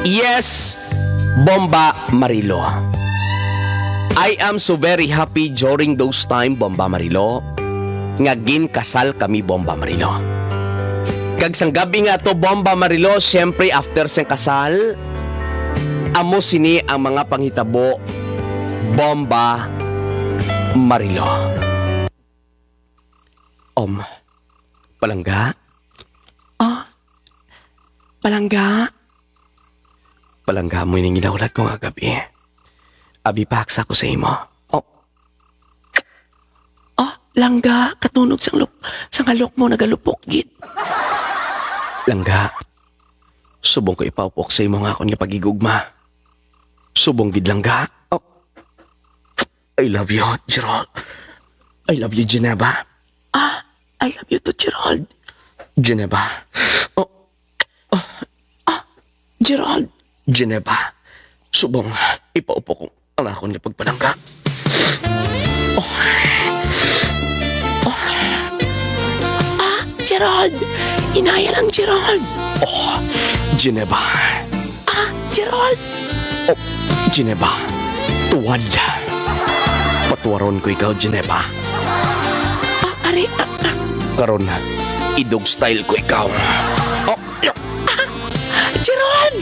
Yes, Bomba Marilo. I am so very happy during those time, Bomba Marilo, nga ginkasal kami, Bomba Marilo. Kag sang gab-i nga to, Bomba Marilo, siyempre after sang kasal, amo sini ang mga panghitabo, Bomba Marilo. Um, palangga? Ah, palangga? Palangga mo ining ginaulat ko nga gab-i. Abi, paksa ko sa imo. Oh. Ah, langga, katunog sang lup-, sang halok mo nagalupok gid. Langga, subong ko ipaupok sa imo nga akon nga paghigugma. Subong gid, langga. Oh. I love you, Gerald. I love you, Geneva. Ah, I love you too, Gerald. Geneva. Oh. Ah, ah, Gerald. Geneva. Subong, ipaupok ko ang akon nga pagpalangga. Oh. Oh. Ah, Gerald! Inaya lang, Gerald! Oh, Geneva. Ah, Gerald! Oh, Geneva. Tuwad. Patuwaron ko ikaw, Geneva. Ah, ari, ah, ah. Karon, i-dog style ko ikaw. Oh, ah, Gerald!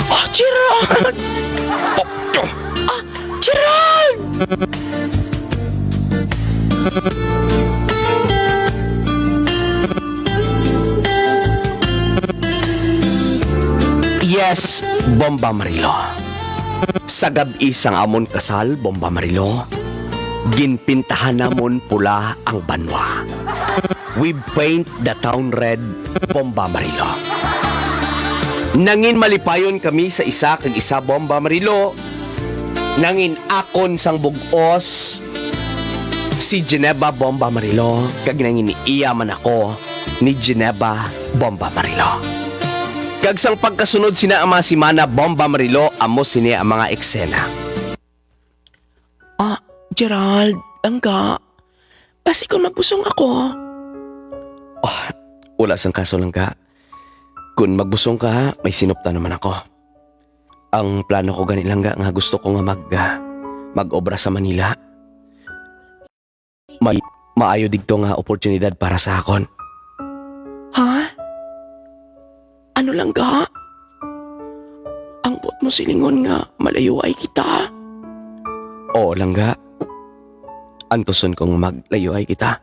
Oh, Gerald! Oh, ah, Gerald! Yes, Bomba Marilo. Sa gab-i sang amon kasal, Bomba Marilo, ginpintahan namon pula ang banwa. We paint the town red, Bomba Marilo. Nangin malipayon kami sa isa kag isa, Bomba Marilo. Nangin akon sang bug-os si Geneva, Bomba Marilo, kag nangin iya man ako ni Geneva, Bomba Marilo. Kag sang pagkasunod sina ang mga semana, Bomba Marilo, amo sini ang mga eksena. Ah, Gerald, langga. Basi kung magbusong ako. Oh, wala sang kaso, langga. Kung magbusong ka, may sinuptan naman ako. Ang plano ko gani, langga, nga gusto ko nga mag, ah, mag-obra sa Manila. May maayo digto nga oportunidad para sa akon. Ha? Ano, langga? Ang buot mo silingon nga malayuay kita? Oo, langga. Antuson kong maglayuay kita.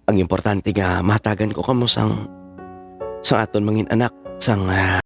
Ang importante nga mahatagan ko kamo sang, sang aton mangin-anak, sang, ah,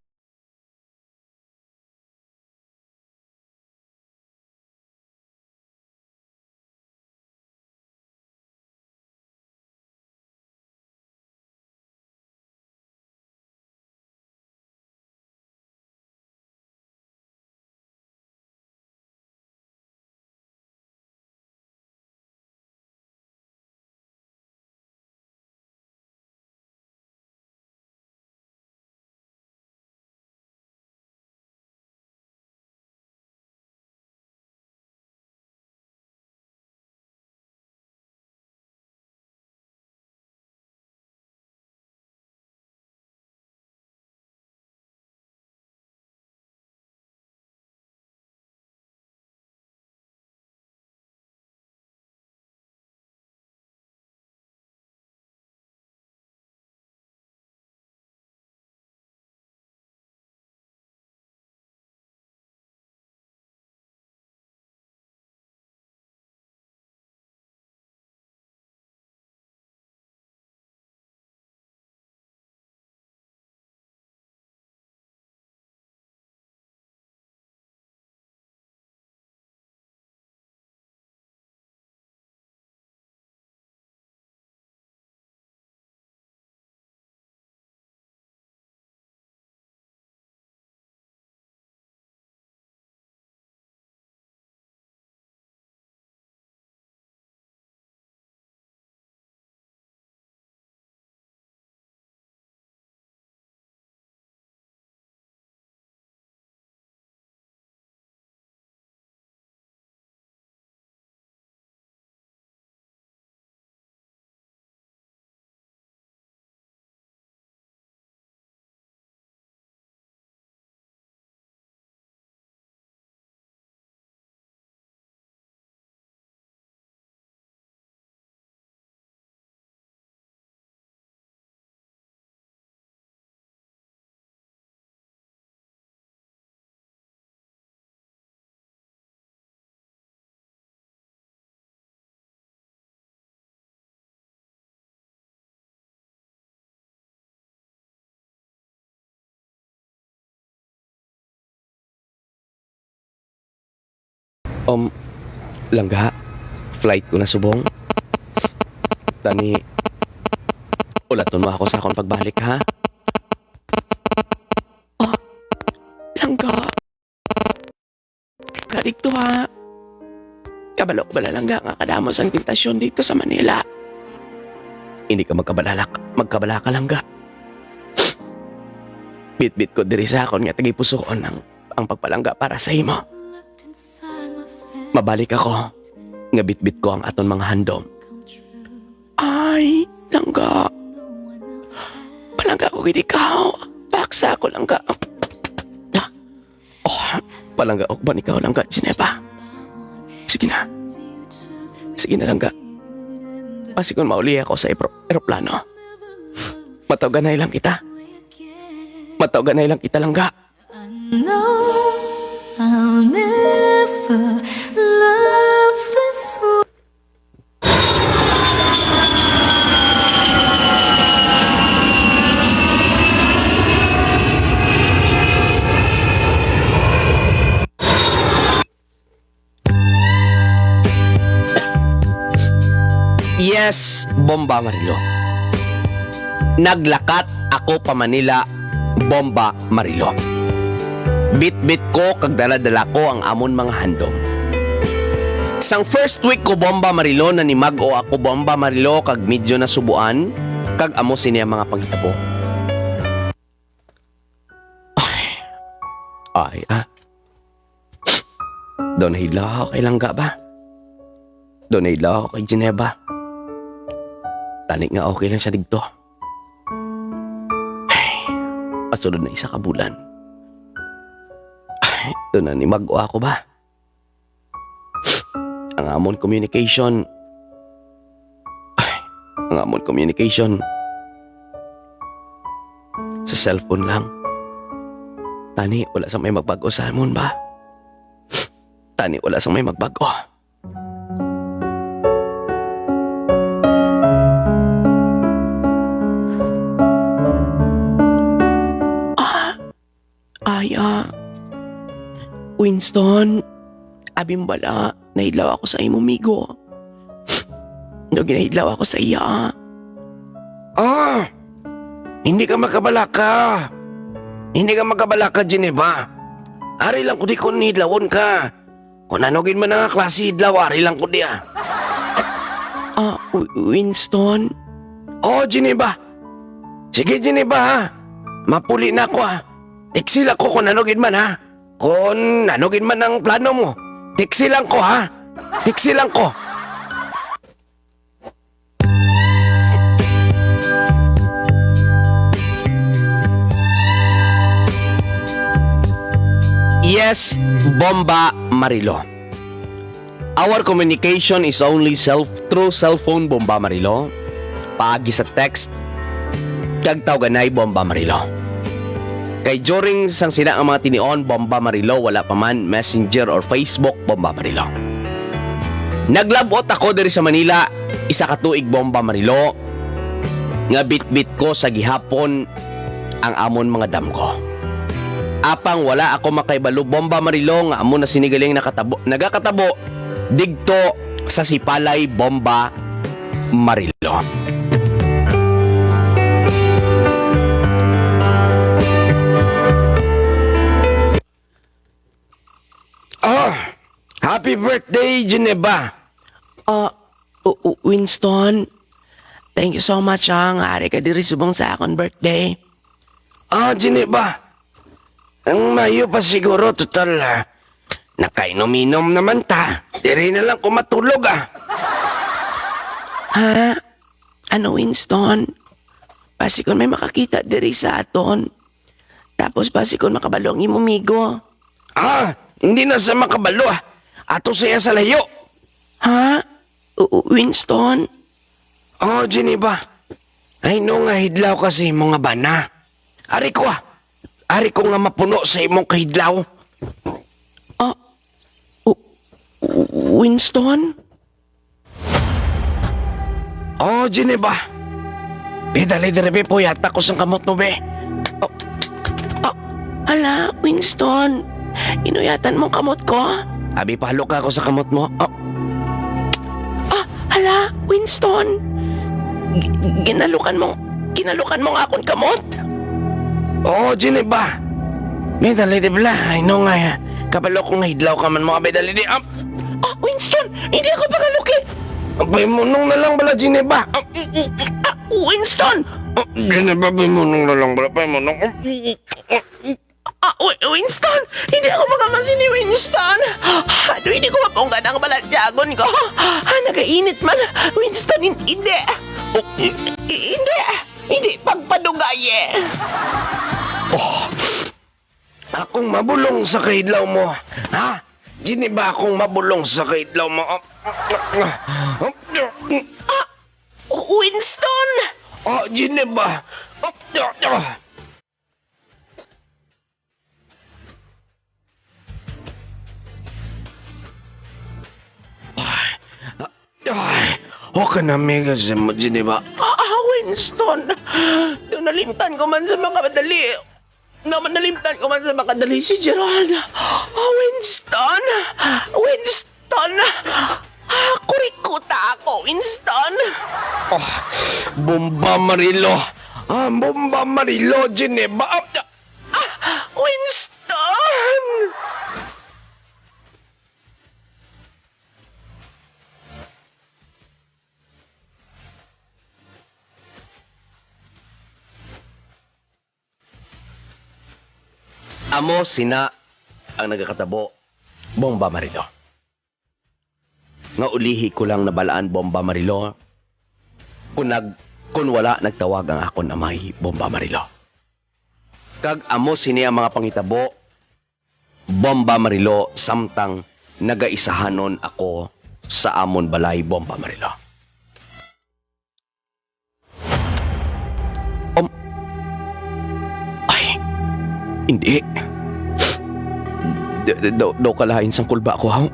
Um, langga, flight ko na subong. Tani, ulaton mo ako sa akong pagbalik, ha? Ah, langga. Kadikto, ha? Kabalo ko bala, langga, nga kadamo sang tentasyon dito sa Manila. Hindi ka magkabalala, magkabalaka, langga. Bitbit ko diri sa akon nga tagipusoon ang, ang pagpalangga para sa imo. Mabalik ako nga bitbit ko ang aton mga handom. Ay, langga. Palangga ko gid ikaw. Paksa ako, langga. Ah, oh, palangga ko ba ikaw, langga, Geneva? Sige na. Sige na, langga. Basi kung mauli ako sa epro-, eroplano. Matawganay lang kita. Matawganay lang kita, langga. I know I'll never love this way. Yes, Bomba Marilo. Naglakat ako pa Manila, Bomba Marilo. Bitbit ko kag dala-dala ko ang amon mga handom. Sang first week ko, Bomba Marilo, nanimag-o ako, Bomba Marilo, kag medyo nasubuan kag amo sini ang mga panghitabo. Ay. Ay, ah. Daw nahidlaw ako kay langga ba? Daw nahidlaw ako kay Geneva. Tani nga okay lang siya didto. Ay, pasulod na isa ka bulan. Ay, daw nanimag-o ako ba? Ang amon communication, ay, ang amon communication sa cellphone lang. Tani, wala sa may magbag-o sa amon ba? Tani, wala sa may magbag-o. Ah, ay, ah. Winston, abi mo bala, nahidlaw ako sa imo migo. No, ginahidlaw ako sa iya. Ah! Hindi ka makabalaka. Hindi ka makabalaka, Geneva. Ari lang ko di ko nidlawon ka. Kung ano gid man nga klase idlaw, ari lang ko di, ah. Ah, Wi-, Winston? Oh, Geneva. Sige, Geneva, ha. Mapuli na ako, ha. Text lang ko kung ano gid man, ha. Kung ano gid man ang plano mo, text lang ko, ha. Text lang ko. Yes, Bomba Marilo. Our communication is only self through cellphone, Bomba Marilo, paagi sa text, kag tawganay, Bomba Marilo. Kay during sang sina nga mga tinion, Bomba Marilo, wala pa man Messenger or Facebook, Bomba Marilo. Naglab-ot ako diri sa Manila, isa ka tuig, Bomba Marilo, nga bitbit ko sa gihapon ang amon mga damgo. Apang wala ako makaibalo, Bomba Marilo, nga amo na sini galing nakatabo, nagakatabo digto sa Sipalay, Bomba Marilo. Oh, happy birthday, Geneva. Ah, u-, u-, Winston, thank you so much, ah, nga ari ka diri subong sa akon birthday. Ah, Geneva, ang mayo pa siguro, total, ah, nakainom-inom naman ta. Diri na lang ko matulog, ah. Ha? Ano, Winston? Basi kon may makakita diri sa aton. Tapos basi kon makabalo ang imo migo. Ah, hindi na sa makabalo, ah. Ato siya sa layo. Ha? U-, u-, Winston? Oh, Geneva. Ay, no nga hidlaw ka sa imo nga bana. Ari ko, ah. Ari ko nga mapuno sa imong kahidlaw. Ah, u-, u-, Winston? Oh, Geneva. Be, dali diri, be. Puyata ko sang kamot mo, be. Oh. Oh, hala, Winston. Inuyatan mong kamot ko? Abi, pahalok ako sa kamot mo. Oh. Ah, hala, Winston. Gi-, ginalukan mo, ginalukan mo nga akon kamot? Oh, Geneva. Be, dali di bala. Ay, no nga, kabalo ko nga hidlaw ka man mo. Abi, dali di. Ah, Ah, Winston, hindi ako pangaluki. Abay, munong na lang bala, Geneva. Ah, ah, Winston! Ah, Geneva, bay, munong na lang bala, bay, munong. Ah, Wi-, Winston, hindi ako makamasi ni Winston. Ano, hindi ko mapunggad ang balatyagon ko. Ah, nagainit man. Winston, hin-, hindi. Oh, i-, hindi. Hindi pagpadugayi. Oh. Akong mabulong sa kahidlaw mo, ha? Geneva, akong mabulong sa kahidlaw mo. Ah, Winston! Oh, Geneva. Ay, ay, oh, kanamiga sa mo, Geneva. Ah, ah, Winston, do nalimtan ko man sa makadali. Nga man nalimtan ko man sa makadali si Gerald. Oh, Winston! Winston! Ah, kurikuta ako, Winston! Oh, bomba Marilo! Ah, bomba Marilo, Geneva! Ah, ah, Winston! Amo sina ang nagakatabo, Bomba Marilo. Nga ulihi ko lang nabalaan, Bomba Marilo, kung nag-, kung wala nagtawag ang akon amay, Bomba Marilo. Kag amo sini ang mga panghitabo, Bomba Marilo, samtang nagaisahanon ako sa amon balay, Bomba Marilo. Um, Hindi. D-, d-, daw, daw kalain sang kulba ko, haw?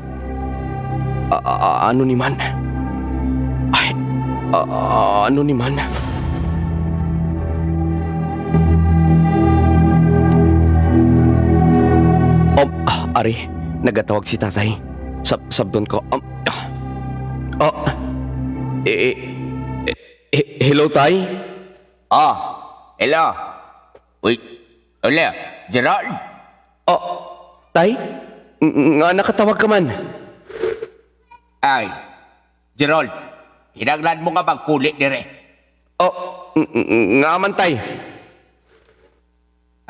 A-, a-, a-, ano ni man? Ay, a-, a-, ano ni man? Um, ah, ari, nagatawag si tatay. Sab-, sabton ko. Um, ah, ah, eh, eh, eh, eh, hello, tay? Ah, hello. Uy, hello, Gerald? Oh, tay? Ng-, nga nakatawag ka man? Ay, Gerald, kinahanglan mo nga magpuli dire. Oh, ng-, ng-, nga man, tay?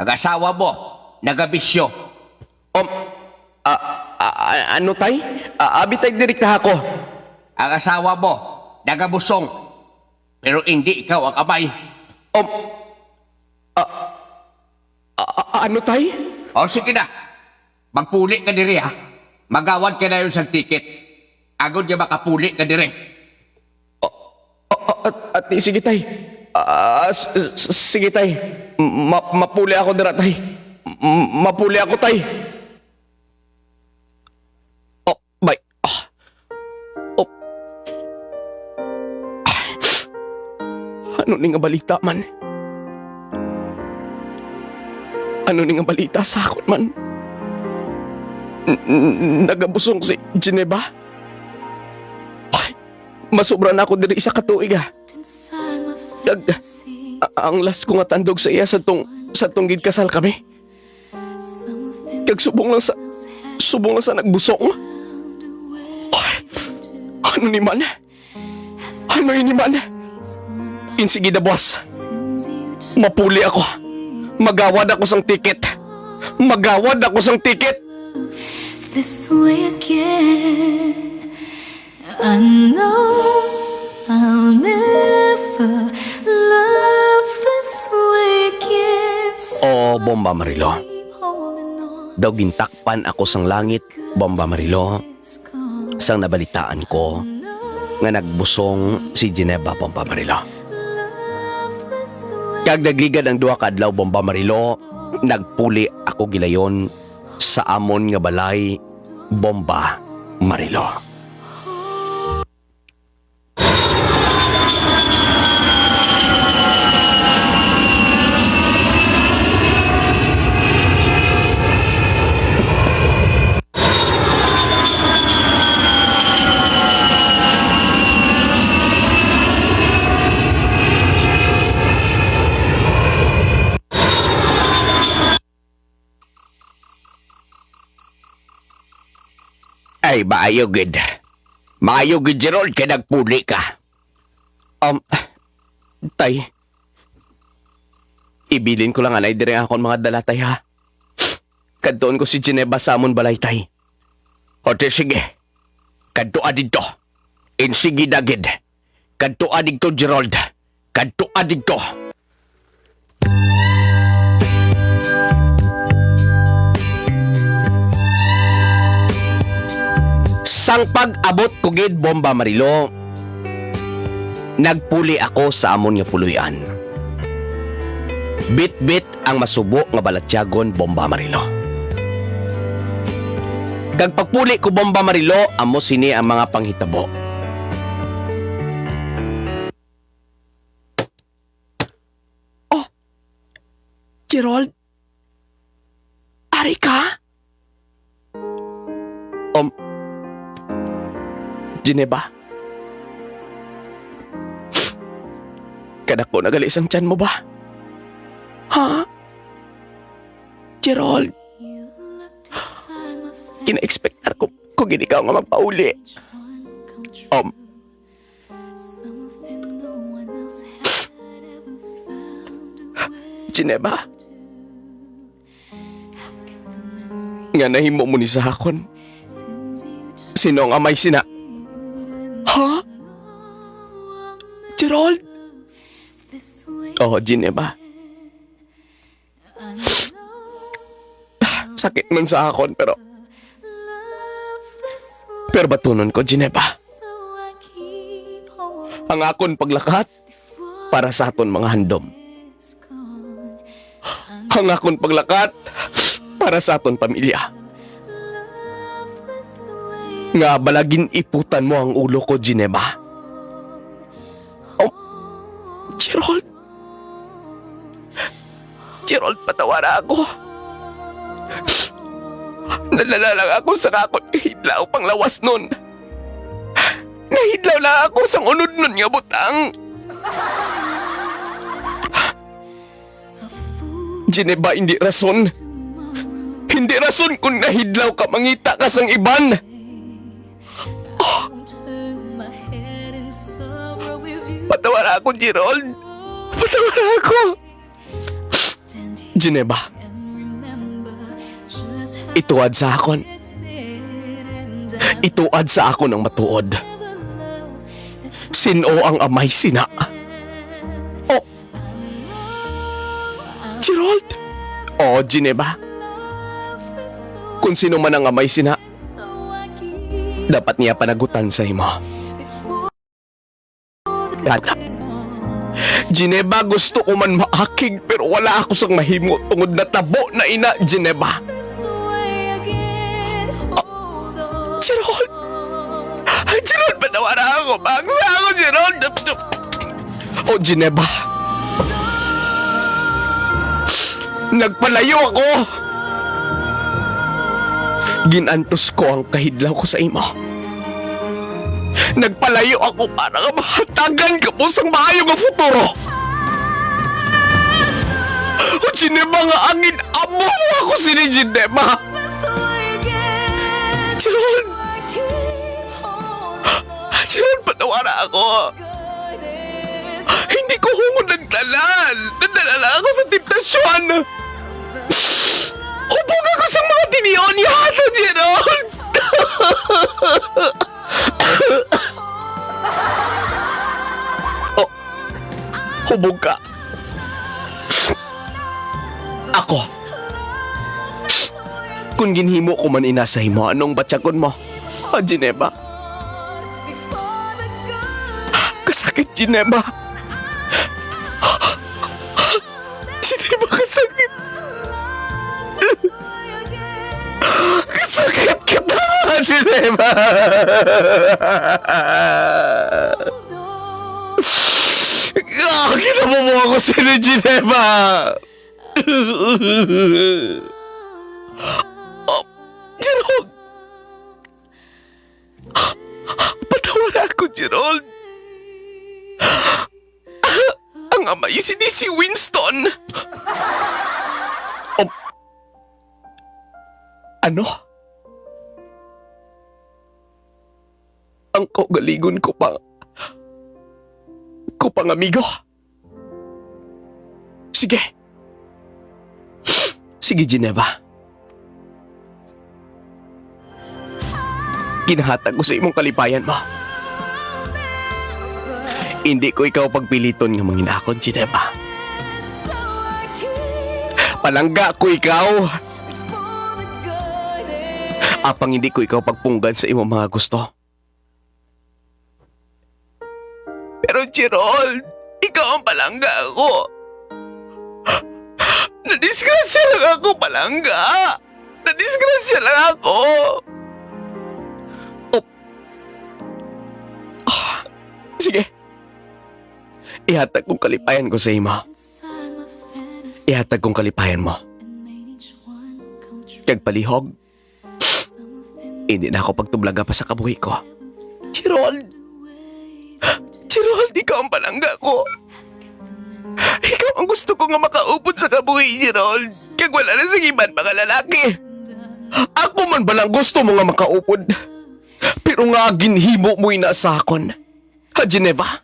Ang asawa mo, nagabisyo. Um, ah, ah, ah, ano, tay? Ah, abi, tay, direkta ako. Ang asawa mo, nagabusong. Pero hindi ikaw ang amay. Um, ah, ah, ah, ano, tay? O, sige na. Magpuli ka diri, ha? Magawad ka na yun sa ticket. Agod nga makapuli ka diri. Ah, ah, ah, ah, sige, tay. Ah, s-, s-, sige, tay. Ma-, mapuli ako dira, tay. M-, mapuli ako, tay. Oh, bay. Ah. Oh. Ah. Ano ni nga balita man? Ano ni nga balita sa akon man? N-, n-, nagabusong si Geneva? Ay, masubra na ako diri isa ka tuig, ah. Kag, a-, ang last ko nga tandog sa iya sa tong, sa tong gid kasal kami. Kag subong lang sa, subong lang sa nagbusong. Ay, ano ni man? Ano ini man? Insigida, boss. Mapuli ako. Magawad ako sang ticket. Magawad ako sang ticket. This way again. I know I'll never love this way again. Oh, Bomba Marilo. Daw gintakpan ako sang langit, Bomba Marilo, sang nabalitaan ko nga nagbusong si Geneva, Bomba Marilo. Kag nagligad ang duha ka adlaw, Bomba Marilo, nagpuli ako gilayon sa amon nga balay, Bomba Marilo. Ay, maayo gid. Maayo gid, Gerald, kay nagpuli ka. Um, tay, ibilin ko lang anay diri ang akon mga dala, tay, ha? Kadtuon ko si Geneva sa amon balay, tay. O, di sige. Kadtua didto. Insigida gid. Kadtua didto, Gerald. Kadtua didto. Sang pag-abot ko gid, Bomba Marilo, nagpuli ako sa amon nga puloy-an. Bitbit ang masubo nga balatyagon, Bomba Marilo. Kag pagpuli ko, Bomba Marilo, amo sini ang mga panghitabo. Oh, Gerald? Ari ka? Um, Geneva? Kadako na gali sang tiyan mo ba? Ha? Gerald? Gina-expectar ko, ko gid ikaw nga magpauli. Um, Geneva, nga nahimo mo ni sa akon? Sino ang amay sina? Ha? Gerald? Oh, Geneva. Sakit man sa akon, pero, pero batunon ko, Geneva. Ang akon paglakat para sa aton mga handom. Ang akon paglakat para sa aton pamilya. Nga bala gin-iputan mo ang ulo ko, Geneva. Oh, Gerald. Gerald, patawara ako. Nadala lang ako sa akon kahidlaw panglawasnon. Nahidlaw lang ako sang unodnon nga butang. Geneva, hindi rason. Hindi rason kung nahidlaw ka, mangita ka sang iban. Patawara ako, Gerald. Patawara ako. Geneva, ituad sa akon. Ituad sa akon ang matuod. Sin-o ang amay sina? Oh, Gerald? Oo, Geneva. Kung sino man ang amay sina, dapat niya panagutan sa imo. Gada. Geneva, gusto ko man maakig, pero wala ako sang mahimo tungod natabo na ina, Geneva. Ah, Gerald! Gerald, patawara ako! Paksa ako, Gerald! Oh, Geneva. Nagpalayo ako. Ginantos ko ang kahidlaw ko sa imo. Nagpalayo ako para nga mahatagan kamo sang maayo nga futuro. O Geneva nga angin, amo mo ako sini, Geneva. Gerald! Gerald, patawara ako. Hindi ko hungod nagtanan. Nadala lang ako sa temptasyon. Hubog ako sa mga tinion niya, Gerald. Oh, hubog ka. Ako. Kung ginhimo ko man ina sa imo, anong batyagon mo? Ah, Geneva. Kasakit, Geneva. Geneva, kasakit. Kasakit kita, Geneva. Ah, kinamumuha ko sini, Geneva. Oh, Gerald! Patawara ako, Gerald! Ang amay sini si Winston! Um, ano? Ang kaugalingon ko pa, ko pang amigo? Sige. Sige, Geneva. Ginahatag ko sa imong kalipayan mo. Hindi ko ikaw pagpiliton nga manginakon, Geneva. Palangga ko ikaw. Apang hindi ko ikaw pagpunggan sa imong mga gusto. Pero, Gerald, ikaw ang palangga ako. Nadisgrasya lang ako, palangga. Nadisgrasya lang ako. Oh. Ah, sige. Ihatag kong kalipayan ko sa imo. Ihatag kong kalipayan mo. Kag palihog, hindi na ako pagtublaga pa sa kabuhi ko. Gerald! Gerald, ikaw ang palangga ko. Ikaw ang gusto ko nga makaupod sa kabuhi, Gerald. Kag wala na sing iban pa nga lalaki. Ako man balang gusto mo nga makaupod. Pero nga ginhimo mo ina sa akon. Ha, Geneva?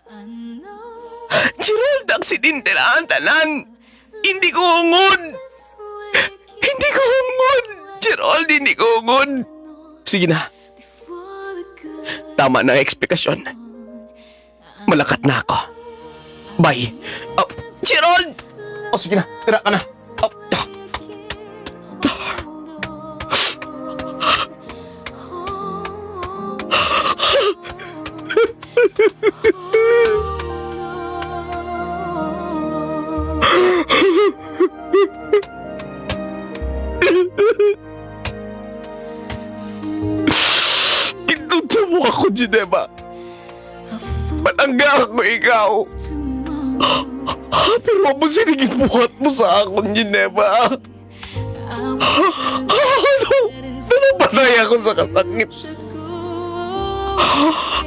Gerald, aksidente lang ang tanan. Hindi ko hungod. Hindi ko hungod. Gerald, hindi ko hungod. Sige na. Tama na ang eksplikasyon. Malakat na ako. Bye. Ah, Gerald! O, sige na. Tira ka na. Ah, ah. Geneva. Palangga ko ikaw. Pero amo sini gibuhat mo sa akon, Geneva. Ano? Namamatay ako sa kasakit.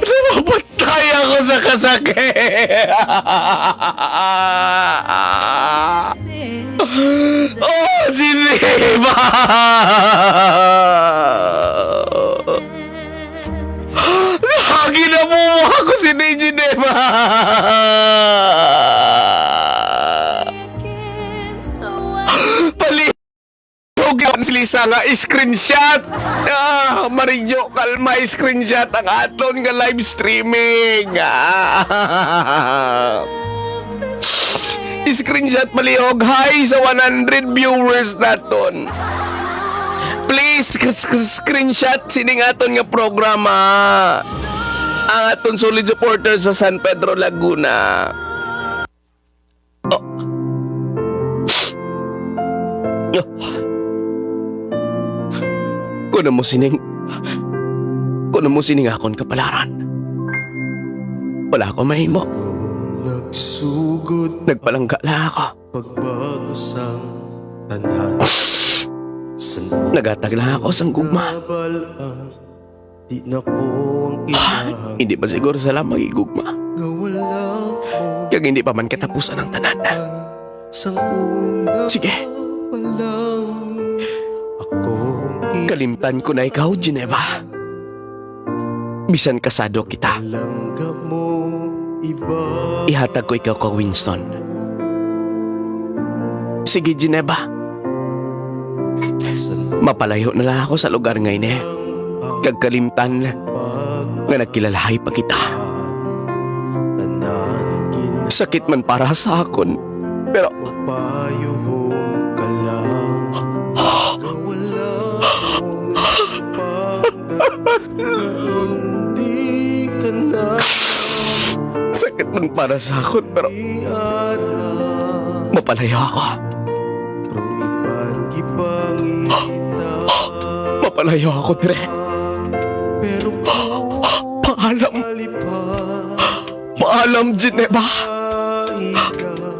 Namamatay ako sa kasakit. Oh, Geneva! Ginabubuha ko si Geneva! Palihog si Lisa nga screenshot! Ah, Mario, kalma, screenshot ang aton nga live streaming! Ah. Screenshot palihog. Hi sa one hundred viewers naton. Please, s- s- screenshot sining aton nga programa. Ang aton solid supporter sa San Pedro, Laguna. Oh. Oh. Kuno mo sining, kuno mo sining akon kapalaran. Wala ko mahimo. Nagsugod Nagpalangga lang ako. Pagbago sang tanan. Nagatag lang ako sang gugma. Di na ko ang kailangan. Hindi pa siguro sila magigugma. Kag hindi pa man katapusan ang tanan. Sang una Sige. Pa lang ako. Kalimtan ko na ikaw, Geneva. Bisan kasado kita. Ihatag ko ikaw kay Winston. Sige, Geneva. Mapalayo na lang ako sa lugar nga ini. Kag kalimtan nga nagkilalahay pa kita. Sakit man para sa akon, pero Sakit man para sa akon, pero mapalayo ako. Mapalayo ako dire. Paalam. Paalam, Geneva.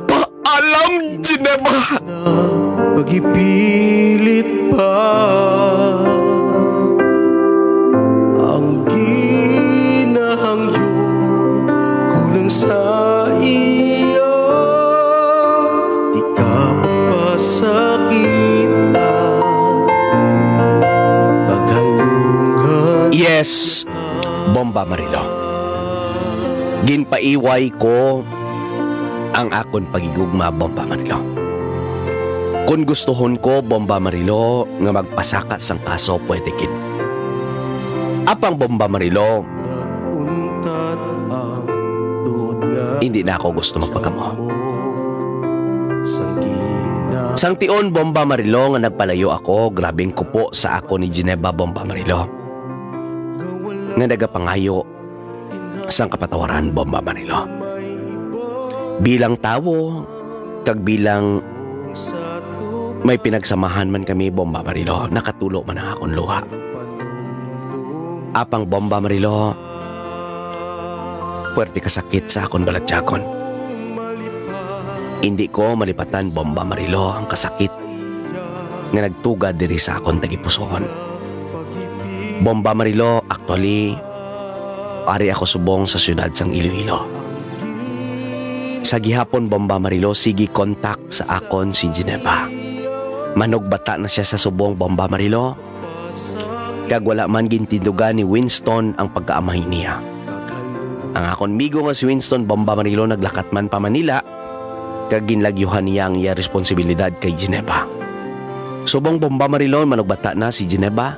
Paalam, Geneva. Pagipilit pa ang ginahangyo ko lang sa iyo. Di ka papasakitan, paghalungan. Yes, Bomba Marilo. Ginpaiway ko ang akon pagigugma, Bomba Marilo. Kon gustuhon ko, Bomba Marilo, nga magpasaka sang kaso, pwede gid. Apang, Bomba Marilo, hindi na ako gusto magpakamo. Sang tion, Bomba Marilo, nga nagpalayo ako, grabing kupo sa ako ni Geneva, Bomba Marilo, nga nagapangayo sang kapatawaran, Bomba Marilo. Bilang tawo, kag bilang may pinagsamahan man kami, Bomba Marilo, nakatulo man ang akon luha. Apang, Bomba Marilo, puwerte ka sakit sa akon balatyagon. Indi ko malipatan, Bomba Marilo, ang kasakit nga nagtugad diri sa akon tagipusoon. Bomba Marilo, actually, ari ako subong sa siyudad sang Iloilo. Sa gihapon, Bomba Marilo, sige contact sa akon si Geneva. Manugbata na siya sa subong, Bomba Marilo, kag wala man gintindugan ni Winston ang pagkaamay niya. Ang akon migo nga si Winston, Bomba Marilo, naglakat man pa Manila, kag ginlagyuhan niya ang iya responsibilidad kay Geneva. Subong, Bomba Marilo, manugbata na si Geneva,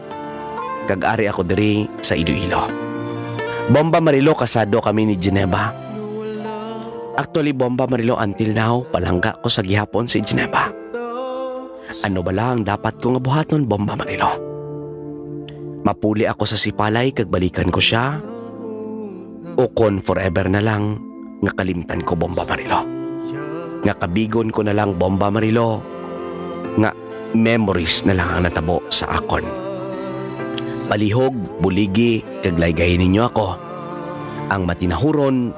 kag ari ako diri sa Iloilo. Bomba Marilo, kasado kami ni Geneva. Actually, Bomba Marilo, until now, palangga ko sa gihapon si Geneva. Ano bala ang dapat ko nga buhaton, Bomba Marilo? Mapuli ako sa sipalay kag balikan ko siya? O kon forever na lang nga kalimtan ko, Bomba Marilo? Nga kabigon ko na lang, Bomba Marilo, nga memories na lang ang natabo sa akon? Palihog, buligi, kag laygayi ninyo ako. ang matinahuron,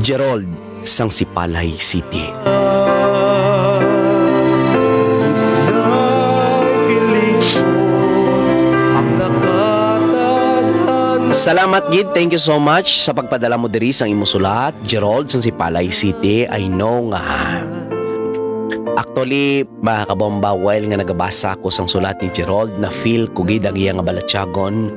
Gerald sang Sipalay City. Salamat gid, thank you so much sa pagpadala mo diri sang imo sulat, Gerald sang Sipalay City. I know nga, actually, mga kabomba, while nga nagabasa ako sang sulat ni Gerald, na-feel ko gid ang iya nga balatyagon,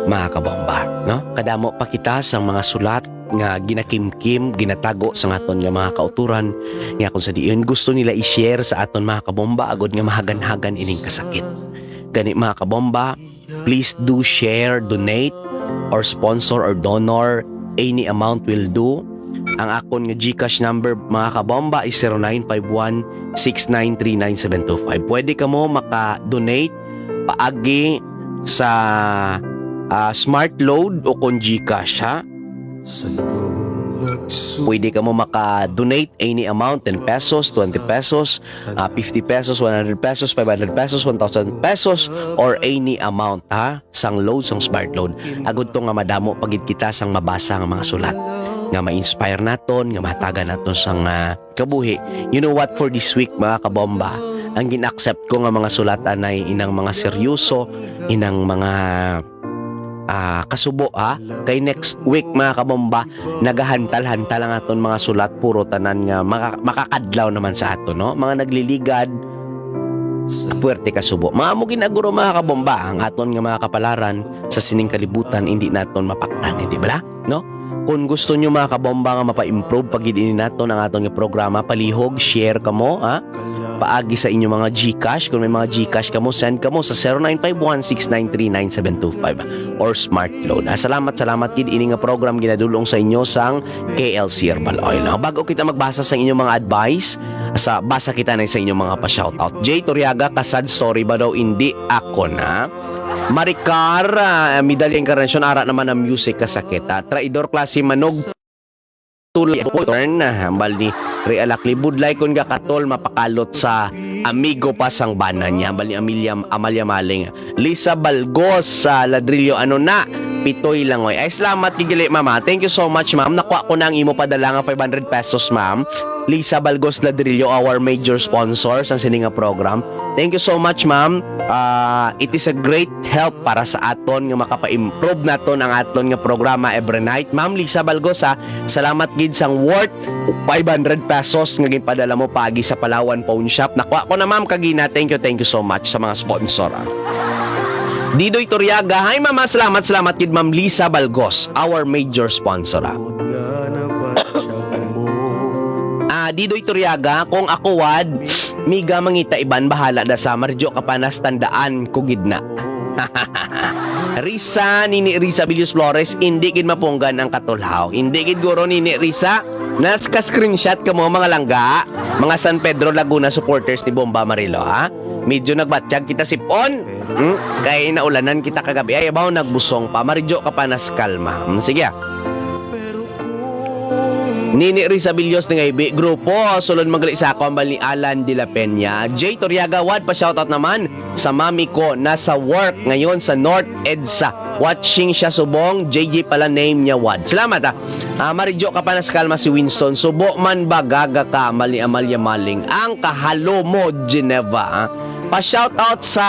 mga kabomba, no? Kadamo pa kita sang mga sulat nga ginakimkim, ginatago sa aton nga mga kauturan, nga kung sa diin gusto nila i-share sa aton mga kabomba agud nga mahaganhagan ining kasakit. Gani, mga kabomba, please do share, donate, or sponsor or donor. Any amount will do. Ang akon nga GCash number, mga kabomba, is zero nine five one, six nine three nine seven two five. Pwede kamo maka-donate paagi sa, ah, Smart Load o kon GCash, ha? Pwede kamo maka-donate any amount, ten pesos, twenty pesos, ah, fifty pesos, one hundred pesos, five hundred pesos, one thousand pesos, or any amount, ha, sang load, sang Smart Load. Agud to nga madamo pa gid kita sang mabasa nga mga sulat nga ma-inspire naton, nga mahatagan naton sang, ah, kabuhi. You know what, for this week, mga kabomba, ang gin-accept ko nga mga sulat anay inang mga seryoso, inang mga, ah, kasubo, ha. Kay next week, mga kabomba, nagahantal-hantal ang aton mga sulat, puro tanan nga maka-, makakadlaw naman sa aton, no? Mga nagliligad, puwerte kasubo. Mga amo gid na guro, mga kabomba, ang aton nga mga kapalaran sa sining kalibutan, hindi naton mapaktan, hindi bala? No? Kung gusto nyo, mga kabomba, nga mapa-improve pa gid ini naton ang aton nga programa, palihog, share kamo, ha? Paagi sa inyong mga GCash. Kung may mga GCash kamo, send kamo sa zero nine five one, six nine three, nine seven two five or Smart Load. Ah, salamat, salamat gid. Ini nga program ginadulong sa inyo sang K L C Herbal Oil. Ah, bago kita magbasa sa inyong mga advice, sa basa kita na sa inyong mga pa-shoutout. Jay Toriaga, kasad, sorry ba daw, hindi ako na. Maricar, ah, Medalla Encarnacion, ara naman ang music, kasakit, ah. Traidor, klase manog, tulay, turn, ah, hambal ni Ray Alakli. Budlay kon gakatol, mapakalot sa amigo pa sang bana niya. Hambal ni Amelia, Amalia Maling. Lisa Balgos sa Ladrillo, ano na? Pitoy lang, oy. Ay, salamat, gid gali, mama. Thank you so much, ma'am. Nakuha ko na ang imo padala nga five hundred pesos, ma'am. Lisa Balgos Ladrillo, our major sponsor sa sini nga program. Thank you so much, ma'am. Ah, it is a great help para sa aton nga makapa-improve naton ang aton nga programa every night. Ma'am Lisa Balgos, ha, salamat gid sang worth five hundred pesos nga ginpadala mo paagi sa Palawan Pawn Shop. Nakuha ko na, ma'am, kagina. Thank you, thank you so much sa mga sponsor, ah. Didoy Toriaga, hi, mama, salamat, salamat gid, Ma'am Lisa Balgos, our major sponsor, ah. Ah, Didoy Toriaga, kung ako wad, miga mangita iban, bahala da sa Maridyo Kapanas, tandaan ko gid na. Risa, Nini Risa Villos Flores, hindi gid mapunggan ang katulhaw. Hindi gid guro, Nini Risa. Nas ka screenshot ka mo, mga langga, mga San Pedro Laguna supporters ni Bomba Marilo, ha? Medyo nagbatyag kita sipon. Hmm? Kay naulanan kita kagabi. Ay, abaw, nagbusong pa. Maridyo Kapanas, kalma. Hmm, sige, ah. Nini Risa Villos ni Ngaybi, grupo, sulod man gali sa ako, hambal ni Alan de la Peña. Jay Toriaga, wad pa shoutout naman sa mami ko, nasa work ngayon sa North EDSA. Watching siya subong, J J pala name niya, wad. Salamat, ah. Ah, Maridyo Kapanas, kalma si Winston. Subo man ba gaga ka, hambal ni Amalia Maling. Ang kahalo mo, Geneva, ah. Pa-shoutout sa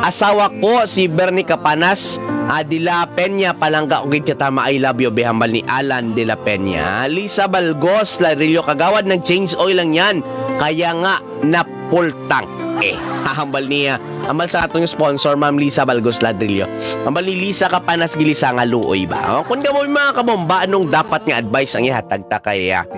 asawa ko, si Bernie Kapanas, ah, de la Peña, palangga ko gid ka, tama, I love you, be, hambal ni Alan de la Peña. Lisa Balgos, Ladrillo, kagawad, nag-change oil lang yan. Kaya nga, napultang. Eh, hambal niya. Hambal sa atong sponsor, Ma'am Lisa Balgos Ladrillo. Hambal ni Lisa Kapanas, gilisa nga luoy ba? Oh, kung kamo, mga kabomba, anong dapat nga advice ang ihatag ta kay, ah,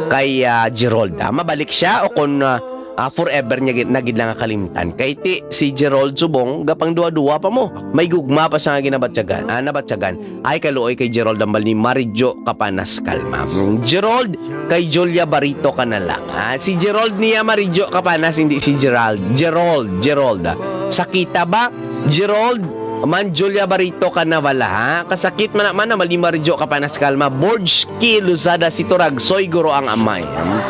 kay, ah, Gerald, ah? Mabalik siya o kung, ah, ah, forever niya gid, na gid lang nga kalimtan? Kay ti, si Gerald subong, gapang duwa-duwa pa mo. May gugma pa sa nga ginabatyagan, ah, nabatyagan. Ay, kaluoy kay Gerald, hambal ni Maridyo Kapanas, kalma. Mm, Gerald, kay Julia Barito ka na lang, ha? Si Gerald niya, Maridyo Kapanas, hindi si Gerald. Gerald, Gerald, ah. Sakita ba? Gerald, man, Julia Barito ka na wala, ha? Kasakit man naman, hambal ni Maridyo Kapanas, kalma. Borge Ki Luzada, si Turagsoy, guro ang amay. Hmm?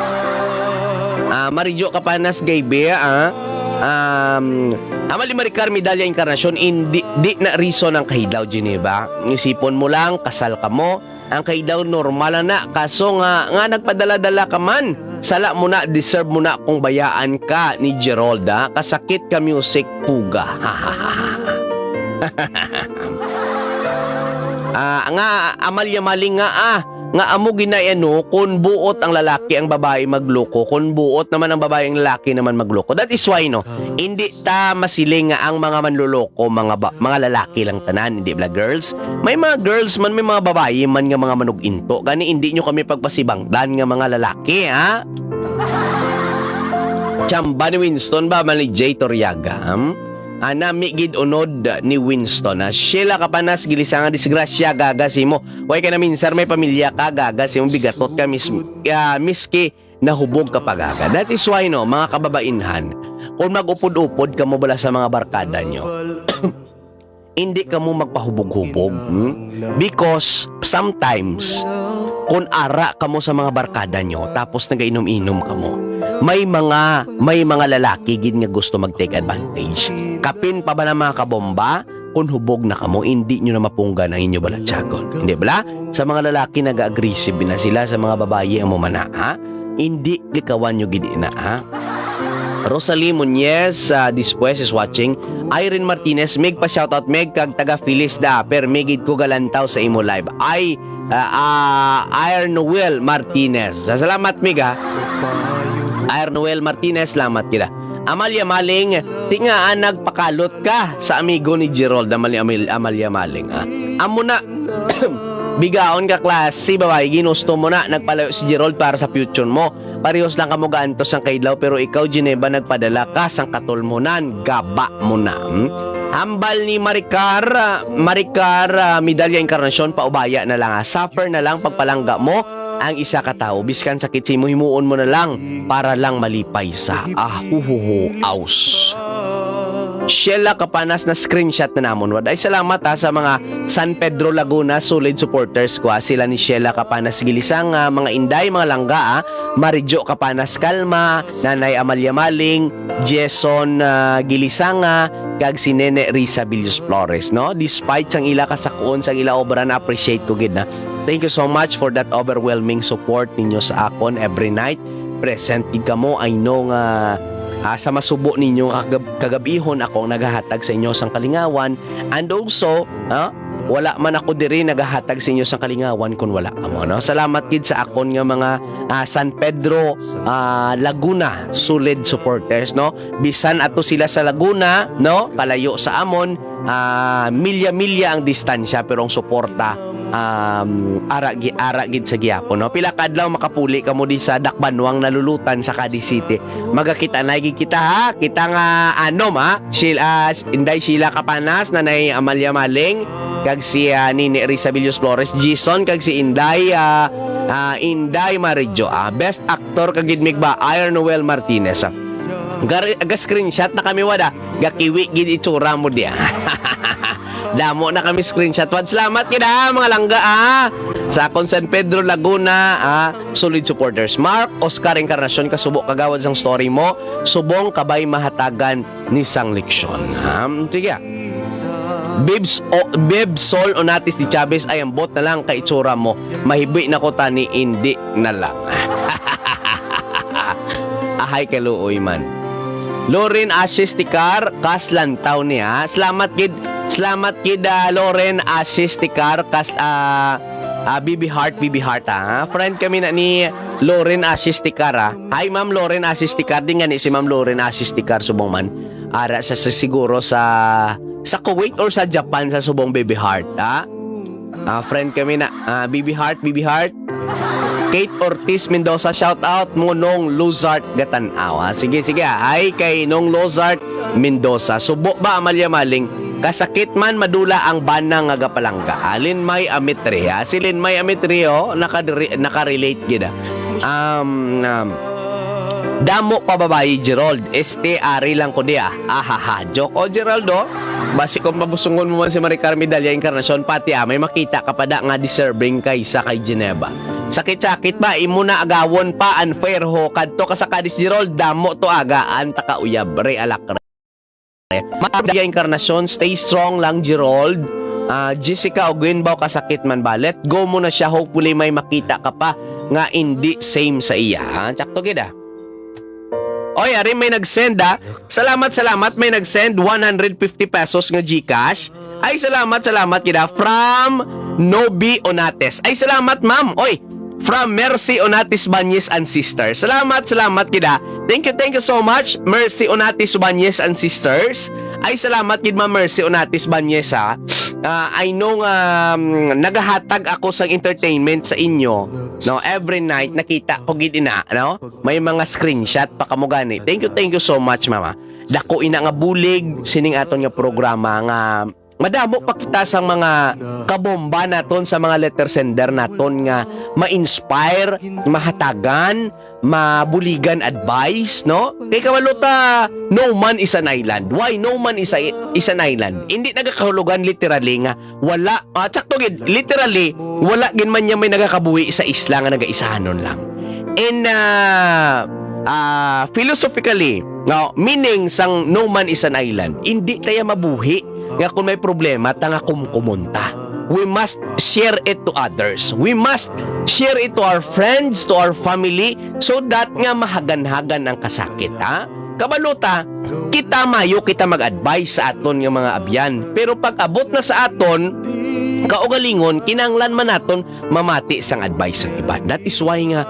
Ah, Maridyo Kapanas, gaybi, ah. Um, Amalie Maricar Medalla Encarnacion, indi, di na reason ang kahidaw, Geneva. Isipon mo lang, kasal ka mo, ang kahidaw normal na, kaso nga, nga nagpadala-dala ka man. Sala mo na, deserve mo na kung bayaan ka ni Gerald, ha? Kasakit ka, music, puga. Ah, nga, Amalia Maling nga, ah, nga amo ginay ano, kun buot ang lalaki ang babae magloko, kun buot naman ang babae ang lalaki naman magloko. That is why, no, hindi ta masiling nga ang mga manloloko, mga ba, mga lalaki lang tanan, hindi bala, girls? May mga girls man, may mga babayi man nga mga manug-into. Gani, hindi nyo kami pagpasibangdan nga mga lalaki, ha? Chamba ni Winston ba, man ni Jay Toriaga, hmm? Ana, mi gid unod ni Winston, ha? Sheila Kapanas, gilisanga, disgrasya, gaga simo. Way ka na minsar, may pamilya ka, gaga simo, bigatot ka, mis-, ah, miski nahubog ka pa, gaga. That is why, no, mga kababainhan, kung mag-upod-upod ka mo bala sa mga barkada nyo, hindi ka mo magpahubog-hubog, hmm? Because sometimes, kung ara ka mo sa mga barkada nyo, tapos nagainom-inom ka mo, may mga, may mga lalaki gid nga gusto mag-take advantage. Kapin pa ba na, mga kabomba? Kung hubog na kamo, hindi nyo na mapunggan ang inyo balatyagon. Hindi bala? Sa mga lalaki, nag-aggressive na sila sa mga babayi ang mumana, ha? Hindi likawan nyo gid ina, ha? Rosalie Muñez, ah, Despues is watching. Irene Martinez, mig pa shoutout, mig kag taga Feliz da, per migid ko galantaw sa imo live. Ay, ah, ah, Iron Will Martinez. Salamat, mig, ha? Iron Will Martinez, salamat kita. Amalia Maling, tingaan nagpakalot ka sa amigo ni Gerald, Amalia, Amil-, Amalia Maling, ah. Amo na, bigaon ka klase, babae, ginusto mo na, nagpalayo si Gerald para sa future mo. Parehos lang kamo gaantos sang kaidlaw, pero ikaw, Geneva, nagpadala ka sang katulmonan, gaba mo na, hmm? Hambal ni Maricar, ah, Maricar, ah, Medalla Encarnacion, paubaya na lang, ah. Suffer na lang pagpalangga mo ang isa ka tawo. Biskan sakit sa imo, himuon mo na lang para lang malipay sa, ah, huhuhu, aus. Sheila Kapanas, na screenshot na namon. Wad ay salamat, ha, sa mga San Pedro Laguna solid supporters ko, ha. Sila ni Sheila Kapanas Gilisanga, mga inday, mga langga, ha. Marijo Kapanas Kalma, Nanay Amalia Maling, Jason, ah, Gilisanga, kag si Nene Risa Villos Flores, no? Despite sang ila kasakuon, sang ila obra, na-appreciate ko gid na. Thank you so much for that overwhelming support ninyo sa akon every night. Present gid kamo. I know nga, ah, sa masubo ninyo nga kagab-, kagabihon, ako ang nagahatag sa inyo sang kalingawan. And also, ah, wala man ako diri nagahatag sa inyo sang kalingawan kung wala kamo, no? Salamat gid sa akon nga mga, ah, San Pedro, ah, Laguna solid supporters, no? Bisan ato sila sa Laguna, no? Kalayo sa amon, ah, milya-milya ang distansya, pero ang suporta, um, ara gi-, ara gid sa gihapon, no? Pila ka adlaw makapuli kamo di sa Dakbanwang, Nalulutan sa Cadiz City. Magakita na gid kita, ha? Kita nga anom, ha? Shil-, ah, Inday Sheila Kapanas, Nanay Amalia Maling, kag si, ah, Nini Risa Villos Flores, Jason, kag si Inday, ah, ah, Inday Marijo, ah. Best actor ka gid, mig ba, Iron Noel Martinez, ah. Gar-, ga-screenshot na kami, wada. Gakiwi gid itsura mo diya. Damo na kami screenshot. Wad, salamat gid, ha, mga langga, ha. Sa akon San Pedro Laguna, ha, solid supporters. Mark Oscar Encarnacion, kasubo kagawad sang story mo. Subong kabay mahatagan ni sang leksyon. Ha? Sige. Bibs, o, Bib Sol Onatis de Chavez, ay, ambot na lang kay itsura mo. Mahibi na ko tani, indi na lang. Ahay, kaluoy man. Loren Ashes Tikar, kas lantaw niya. Salamat gid, salamat gid, ah, Loren Ashes Tikar, kas, ah, ah, B B Heart, B B Heart, ah. Friend kami na ni Loren Ashes Tikar, ah. Hi, Ma'am Loren Ashes Tikar. Di nga ni si Ma'am Loren Ashes Tikar, subong man. Ara sa, sa siguro sa, sa Kuwait or sa Japan sa subong, B B Heart, ah. Ah, friend kami na. Ah, B B Heart, B B Heart. Kate Ortiz Mendoza, shout out mo, Nong Luzart Gatanaw, ah. Sige, sige, ah. Hi kay Nong Luzart Mendoza. Subo ba, Amalia Maling? Kasakit man, madula ang bana nga gapalangga. Ah, Linmay Amitri, ah. Si Linmay Amitri, oh, nakadri-, nakarelate gid, ah. Um, um, damo pa babayi, Gerald. Este, ari lang ko di, ah. Ahaha. Joke, oh, Gerald, oh. Basi kung pabusungon mo man si Maricar Medalla Encarnacion, pati, ah, may makita ka pa da nga deserving kaysa kay Geneva. Sakit-sakit ba? Imo na agawon pa, unfair ho. Kadto ka sa Cadiz, Gerald, damo to agaan, taka uyab, re alak re. Maria Encarnacion, stay strong lang, Gerald. Ah, Jessica Oguinbaw, kasakit man ba? Let go mo na siya. Hopefully, may makita ka pa nga hindi same sa iya, ha? Tsakto gid, ah. Oy, ari may nag-send, ah. Salamat, salamat. May nag-send one hundred fifty pesos nga GCash. Ay, salamat, salamat gid, ah. From Nobi Onates. Ay, salamat, ma'am. Oy, from Mercy Onates Banyes and Sisters. Salamat, salamat gid, ah. Thank you, thank you so much, Mercy Onates Banyes and Sisters. Ay, salamat gid, ma'am Mercy Onates Banyes, ha. Ah, I know nga, um, nagahatag ako sang entertainment sa inyo, no? Every night, nakita ko gid ina, no? May mga screenshot pa kamo gani. Thank you, thank you so much, mama. Dako ina nga bulig sining aton nga programa nga madamo pa kita sang mga kabomba naton, sa mga letter sender naton nga ma-inspire, mahatagan, mabuligan advice, no? Kay kabalo ta, no man is an island. Why no man is, a, is an island? Hindi nagakahulugan literally nga wala, ah, tsakto gid, literally, wala gid man niya may nagakabuhi sa isla nga nagaisahanon lang. And, ah, ah, philosophically, no, meaning sang no man is an island, hindi tayo mabuhi nga kung may problema, ta nga kumkumon ta. We must share it to others. We must share it to our friends, to our family, so that nga mahagan-hagan ang kasakit, ha? Kabalo ta, kita mayo kita mag-advise sa aton nga mga abyan. Pero pag abot na sa aton, kaugalingon, kinahanglan man naton mamati sang advice sang iban. That is why nga,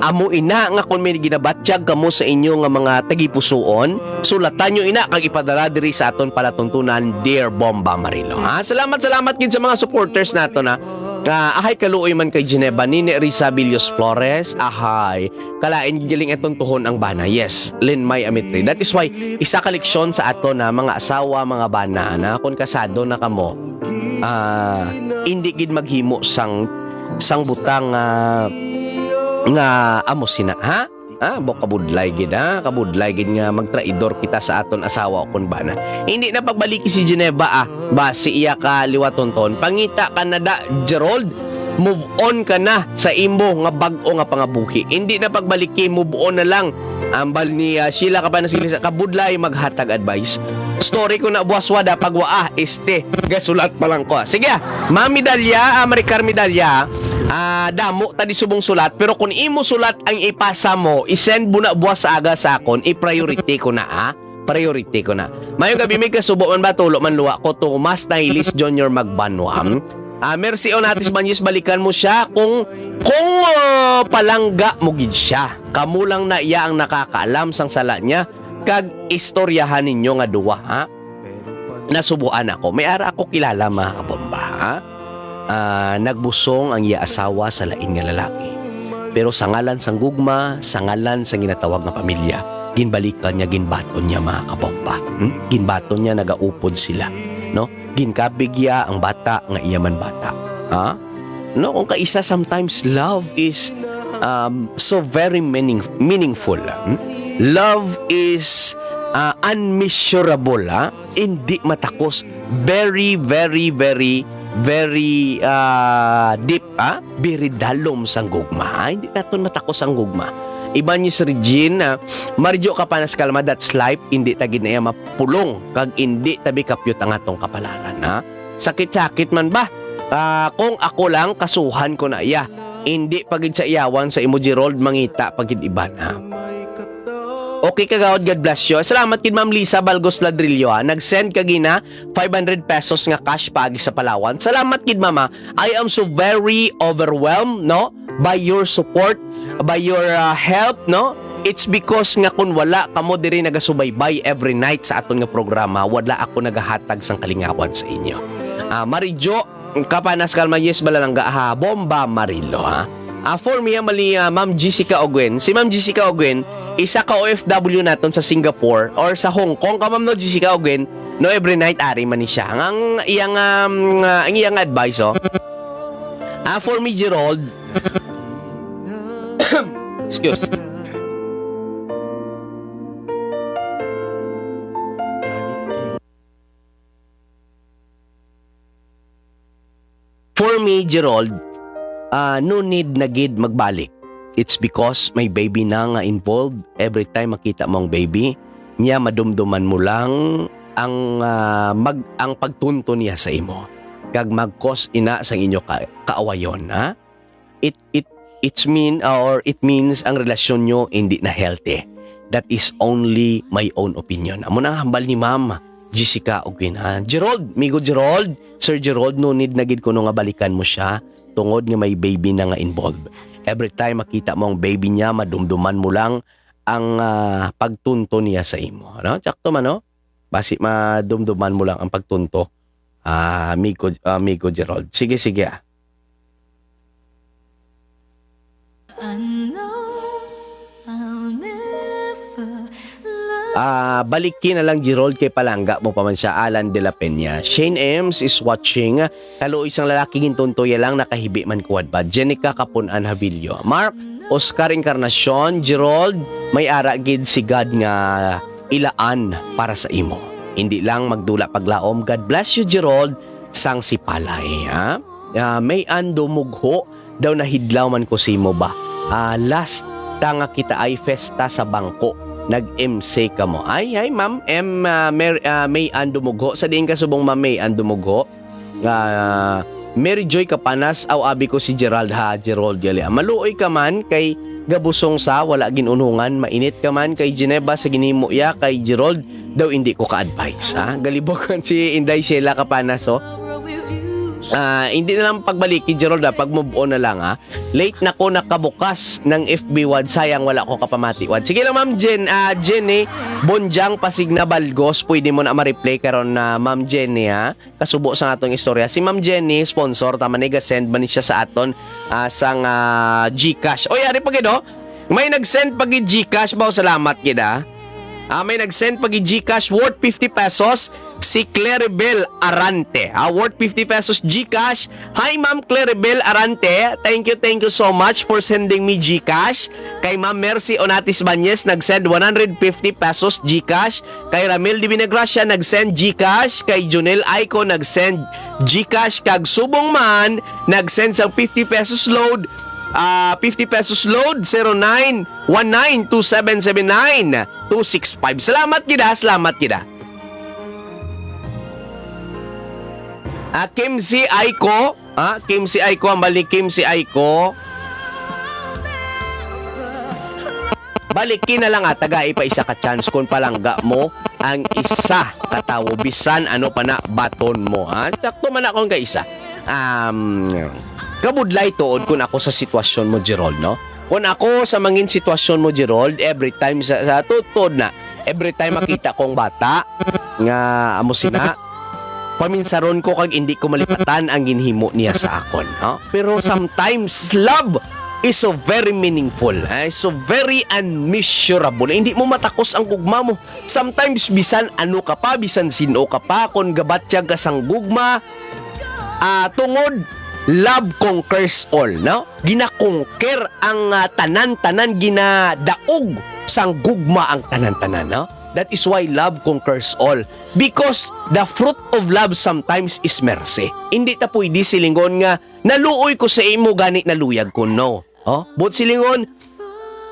amo ina nga kung may ginabatyag kamo sa inyo nga mga tagipusuon, sulatan nyo ina kag ipadala diri sa aton palatuntunan, Dear Bomba Marilo. Ha? Salamat, salamat gid sa mga supporters naton, ha. Ah, ahay kaluoy man kay Geneva, Nini Risa Villos Flores, ahay. Kalain galing atong tuhon ang bana. Yes, Lin May Amitri. That is why isa ka leksyon sa ato na mga asawa, mga bana, na kung kasado na kamo, ah, hindi gid maghimo sang, sang butang, ah, nga amo sina, ha? Ah, bo kabudlay gid, ha? Kabudlay gid nga magtraidor kita sa aton asawa o kun bana. Hindi na pagbaliki si Geneva, ah. Basi iya ka liwatonton. Pangita ka na da, Gerald. Move on ka na sa imo nga bag-o nga pangabuhi. Hindi na pagbaliki, move on na lang. Ambal ni, ah, Sheila ka pa na sila sa kabudlay maghatag advice. Story ko na buwas wada pag waa, este, gasulat pa lang ko. Sige, ah. Ma'am Medalya, ah, Maricar Medalya, ah, damo ta di subong sulat, pero kung imo sulat ang ipasa mo, i-send mo na buwas sa aga sa akon, i-priority ko na, ah. Priority ko na. Mayong gabi, may kasubo man ba? Tulo man luwa ko. Tomas Nailis Junior Magbanwa. Ah, Mercy Onatis Banyes, balikan mo siya kung, kung, ah, palangga mo gid siya. Kamo lang na iya ang nakakaalam sang sala niya, kag istoryahan ninyo nga duwa, ha? Nasubuan ako. May ara ako kilala, mga kabomba, ha? Ah, nagbusong ang iya asawa sa lain nga lalaki. Pero sa ngalan sang gugma, sa ngalan sang ginatawag nga pamilya, ginbalikan niya, ginbaton niya, mga kabomba. Hmm? Ginbaton niya, nagaupod sila, no? Ginkabig iya ang bata nga iya man bata. Ha? No, kung kaisa, sometimes love is, um, so very meaning-, meaningful. Hmm? Love is, uh, unmeasurable, ha? Hindi matakos. Very, very, very, very, uh, deep, ha? Very dalom sang gugma, ha? Hindi naton matakos ang gugma. Ibanez Regine, ah, Maridyo ka pa nas kalma, that's life, hindi ta gid na iya mapulong, kag hindi tabi kapyot ang atong kapalaran, ha? Sakit-sakit man ba? Ah, kung ako lang, kasuhan ko na iya. Hindi pa gid sa iyawan sa imo, Gerald, mangita pa gid iban, ha? Okay, kagawad, God bless you. Salamat gid, Ma'am Lisa Balgos Ladrillo, ha. Nag-send ka gina five hundred pesos nga cash paagi sa Palawan. Salamat gid, Mama. I am so very overwhelmed, no? By your support, by your, uh, help, no? It's because nga kung wala kamo diri nagasubaybay every night sa aton nga programa, wala ako nagahatag sang kalingawan sa inyo. Ah, Maridyo, Kapanas, Kalma, yes, Balalangga, ha, Bomba, Marilo, ha. Ah, for me, ah, mali, ah, Ma'am Jessica Oguen. Si Ma'am Jessica Oguen, isa ka O F W naton sa Singapore or sa Hong Kong ka, Ma'am, no, Jessica Oguen, no, every night ari man ni siya. Ang iyang, um, ah, ang iyang advice, oh. Ah, for me, Gerald. Excuse. For me, Gerald, ah, no need na gid magbalik. It's because may baby na nga involved. Every time makita mo ang baby, niya madumduman mo lang ang, ah, mag-, ang pagtunto niya sa imo. Kag mag-cause ina sang inyo ka-, kaawayon, ha? It, it, it's mean, or it means ang relasyon nyo hindi na healthy. That is only my own opinion. Amo na ang hambal ni Ma'am Jessica Ogwin, ha? Gerald, Migo Gerald, Sir Gerald, no need na gid kuno nga balikan mo siya tungod nga may baby na nga involved. Every time makita mo ang baby niya, madumduman mo lang ang, ah, pagtunto niya sa imo, no? Sakto man, no? Basi madumduman mo lang ang pagtunto, ah, amigo, amigo Gerald. Sige, sige, ah. I know I'll never love Ah, baliki na lang, Gerald, kay palangga mo pa man siya. Alan de la Peña. Shane Ems is watching. Kaluoy sang lalaki, gintuntoya lang, nakahibi man kuwad ba. Jenica Kapunan Havillo. Mark, Oscar Encarnacion, Gerald, may ara gid si God nga ilaan para sa imo. Hindi lang magdula paglaom. God bless you, Gerald, sang Sipalay, ha? Ah, may ando mugho daw, nahidlaw man ko simo ba. Ah, last ta nga kita ay festa sa bangko. Nag-M C ka mo. Ay, ay, ma'am, M, ah, Mer-, ah, May Ann Dumugho. Sa diin ka subong, ma'am May Ann Dumugho? Ah, Mary Joy Kapanas, aw, abi ko si Gerald ha, Gerald gali. Ah, maluoy ka man kay gabusong sa wala ginunhungan, mainit ka man kay Geneva sa ginhimo iya kay Gerald daw, hindi ko ka-advise, ha? Galibog man si Inday Sheila Kapanas, oh. Ah, hindi na lang pagbaliki, Gerald, ha? Pag-move on na lang, ha? Late na ko nakabukas ng F B wad, sayang wala ko kapamati wad. Sige lang, Ma'am Jen, ah, Jenny Bonjang Pasigna Balgos, pwede mo na ma-replay karon na, Ma'am Jenny, ha? Kasubo sa atong istorya. Si Ma'am Jenny, sponsor, tama ni, ga-send man ni siya sa aton, ah, sang, ah, GCash. Oy, ari pa gid, oh. May nag-send pa gid GCash ba? Salamat gid, ah. Ah, may nag-send pa gid GCash worth fifty pesos, si Claribel Arante. Ah, worth fifty pesos GCash. Hi, Ma'am Claribel Arante. Thank you, thank you so much for sending me GCash. Kay Ma'am Mercy Onatis Bañez, nag-send one hundred fifty pesos GCash. Kay Ramil de Vinagracia, nag-send GCash. Kay Junel Aiko, nag-send GCash. Kag subong man, nag-send sang fifty pesos load. Ah, fifty pesos load, zero nine one nine two seven seven nine two six five. Salamat gid, ha, salamat gid, ha. Ah, Kim si Aiko, ah, Kim si Aiko, ang balik Kim si Aiko. Baliki na lang, ah, tagai pa isa ka chance kung palangga mo ang isa ka tawo, bisan ano pa na baton mo, ha? Sakto man akong kaisa. Um, kabudlay tuod kun ako sa sitwasyon mo, Gerald, no? Kun ako sa mangin sitwasyon mo, Gerald, every time sa, sa tuod na, every time makita kong bata nga amo sina, paminsaron ko kag hindi ko malipatan ang ginhimo niya sa akon, no? Pero sometimes love is so very meaningful, eh, so very unmeasurable. Hindi mo matakos ang gugma mo. Sometimes bisan ano ka pa, bisan sin-o ka pa, kung gabatyag ka sang gugma, ah, tungod love conquers all, no? Gina-conquer ang, ah, tanan-tanan, ginadaog sang gugma ang tanan-tanan, no? That is why love conquers all. Because the fruit of love sometimes is mercy. Hindi ta pwede silingon nga, "Naluoy ko sa imo, gani naluyag ko." No. Oh, but silingon,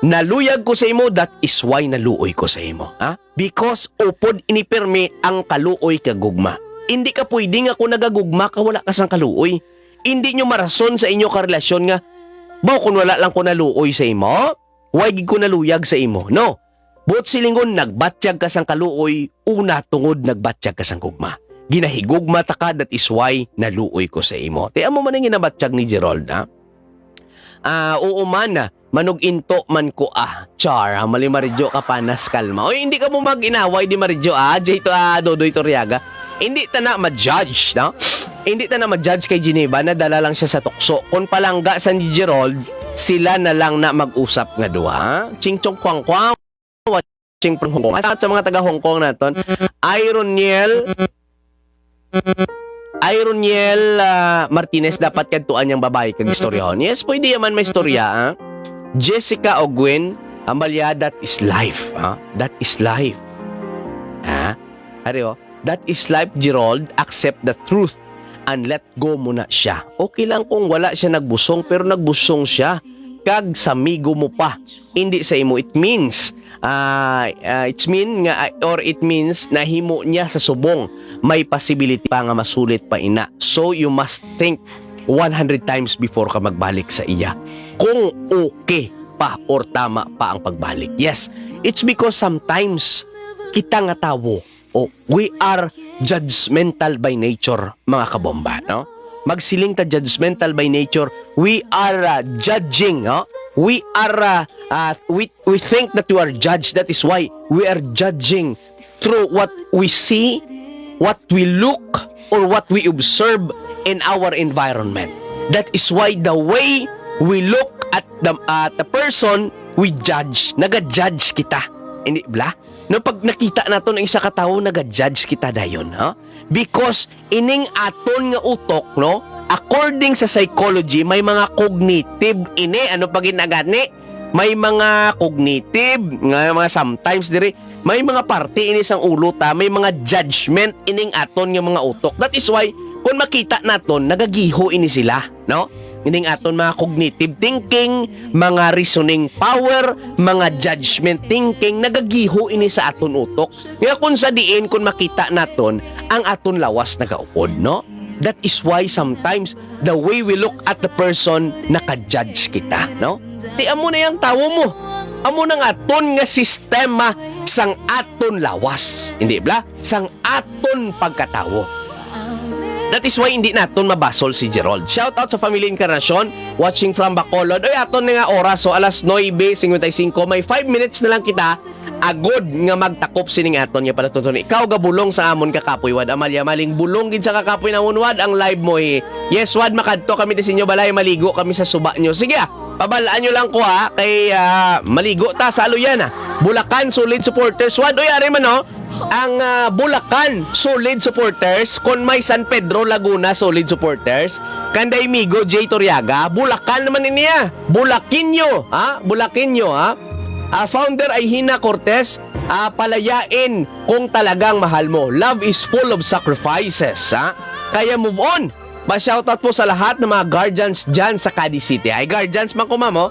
"Naluyag ko sa imo, that is why naluoy ko sa imo." Ha? Because upod ini pirmi ang kaluoy kag gugma. Hindi ka pwede nga kung nagagugma ka, wala ka sang kaluoy. Hindi nyo marason sa inyo ka relasyon nga, "Baw, kung wala lang ko naluoy sa imo, why gid ko naluyag sa imo?" No. Buot silingon, nagbatyag ka sang kaluoy, una tungod nagbatyag ka sang gugma. Ginahigugma ta ka, that is why naluoy ko sa imo. Ti amo man ang ginabatyag ni Gerald, ha? Ah, oo man, manug-into man ko, ah. Char, ha? Mali, Maridjo Kapanas, kalma. Oy, hindi ka mo mag-inaway, di, Maridjo, ah. Jay to, ah, Dodoy Toriaga. Hindi ta na ma-judge, no? Hindi ta na ma-judge kay Geneva, nadala lang siya sa tukso. Kung palangga sa ni Gerald, sila na lang na mag-usap nga duha, ha? Ching chong kwang kwang, watching from Hong Kong. Asa sa mga taga Hong Kong naton? Ironiel, Ironiel, ah, Martinez, dapat kadtuan yang babae kag istoryahon. Yes, pwede yaman may istorya, ah. Jessica Ogwin, ang balya, that is life, ah. That is life. Ha? Ari, oh. That is life, Gerald. Accept the truth. and let go mo na siya. Okay lang kung wala siya nagbusong, pero nagbusong siya kag sa migo mo pa, hindi sa imo. It means, ah, ah, it's mean nga, or it means nahimo niya sa subong. May possibility pa nga masulit pa ina. So you must think one hundred times before ka magbalik sa iya kung okay pa or tama pa ang pagbalik. Yes, it's because sometimes kita nga tawo, oh, we are judgmental by nature, mga kabomba, no? Magsiling ta, judgmental by nature. We are, uh, judging, no? We are, uh, uh, we, we think that we are judged. That is why we are judging through what we see, what we look, or what we observe in our environment. That is why the way we look at the, at the person, we judge. Naga-judge kita. Hindi bla? No, pag nakita naton ang isa ka tawo, naga-judge kita dayon, ha? Because ining aton nga utok, no, according sa psychology, may mga cognitive ini. Ano pa gid na gani? May mga cognitive nga mga sometimes diri, may mga parte ini sang ulo ta, may mga judgment ining aton nga mga utok. That is why kung makita naton, nagagiho ini sila, no? Ining aton mga cognitive thinking, mga reasoning power, mga judgment thinking, nagagiho ini sa aton utok. Nga kung sa diin, kung makita naton, ang aton lawas nagaupod, no? That is why sometimes the way we look at the person, naka-judge kita, no? Ti amo na yang tawo mo. Amo nang aton nga sistema sang aton lawas. Hindi bla? Sang aton pagkatawo. That is why hindi naton mabasol si Gerald. Shout out sa Family Encarnacion, watching from Bacolod. Oy, aton na nga oras, so alas nuebe cincuenta y cinco. May five minutes na lang kita agod nga magtakop sining aton nga palatuntunan. Ikaw gabulong sa amon, kakapoy Wad Amalia. Maling bulong gid sa kakapoy namon, Wad, ang live mo, eh. Yes, Wad, makadto kami di sa inyo balay, maligo kami sa suba nyo. Sige, ah, pabalaan nyo lang ko, ha, kay, ah, maligo ta sa Aluyan, ah. Bulacan, solid supporters. Wad, uy, ari man, oh. Ang, ah, Bulacan, solid supporters. Kon may San Pedro, Laguna, solid supporters. Kanday Migo, J Toriaga, Bulacan naman niya. Bulaqueño, ha? Bulaqueño, ha? Ah, founder Aihina Cortez, ah, palayain kung talagang mahal mo. Love is full of sacrifices, ha? Kaya move on. Pa-shoutout po sa lahat ng mga guardians dyan sa Cadiz City. Ay, guardians man ko, ma'am, oh.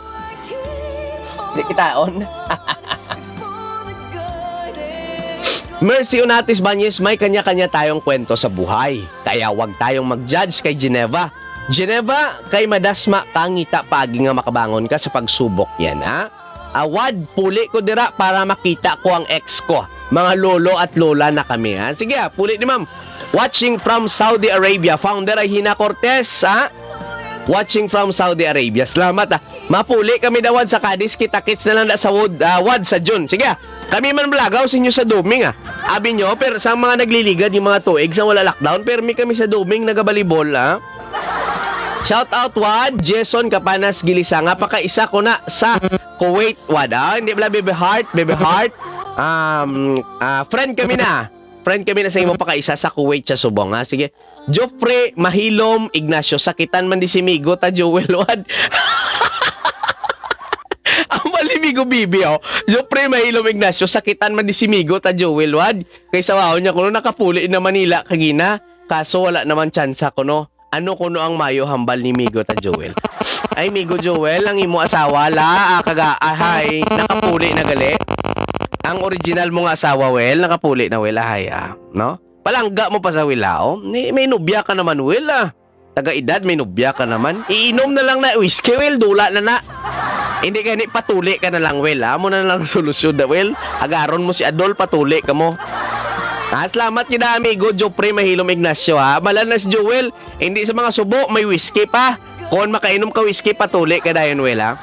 Di kitaon. Mercy Unatis Banyes, may kanya-kanya tayong kwento sa buhay. Kaya wag tayong mag-judge kay Geneva. Geneva, kay madasma ka ngita paagi nga makabangon ka sa pagsubok yan, ha? Awad, puli ko dira para makita ko ang ex ko. Mga lolo at lola na kami, ha? Sige, ah, puli ni ma'am. Watching from Saudi Arabia, founder Aihina Cortez, ha? Watching from Saudi Arabia. Salamat, ah. Mapuli kami daw, Wad, sa Cadiz. Kita-kits na lang na sa Wad, ah, Wad, sa June. Sige, ah. Kami man malagaw sa inyo sa Duming, ah. Abi nyo, pero sa mga nagliligad yung mga tuig sa wala lockdown, pero mi kami sa Duming nagabalibol, ah. Shout out, Wad, Jason Capanas Gilisanga, pakaisa ko na sa Kuwait, Wad, ah. Hindi bala, Baby Heart, Baby Heart. Um, ah, friend kami na. Friend kami na sa imo, pakaisa sa Kuwait sa subong, ha? Sige. Geoffrey Mahilom Ignacio, sakitan man di si Migo ta Joel, Wad. Ang malimigo, bibi, oh. Geoffrey Mahilom Ignacio, sakitan man di si Migo ta Joel, Wad. Kay sawaon niya kuno nakapuli na Manila kagina. Kaso wala naman tsansa kuno. Ano kuno ang mayo hambal ni Migo ta Joel? Ay, Migo Joel, ang imo asawa la, ah, kaga, ahay, nakapuli na gali. Ang original mo nga asawa, Wel, nakapuli na, Wel, ahay, ah, no? Palangga mo pa sa Wel, ah, oh. Ni, may nubya ka naman, Wel, ah. Taga edad, may nubya ka naman. Iinom na lang na whiskey, Wel, dula na na. Hindi gani, patuli ka na lang, Wel, ah. Amo na lang solusyon na, Wel. Agaron mo si Adol, patuli ka mo. Ah, salamat gid, amigo Jopre Mahilom Ignacio, ha. Balan na si Joel, hindi sa mga subo, may whiskey pa. Kon makainom ka whiskey, patuli ka dayon, Wel, ha.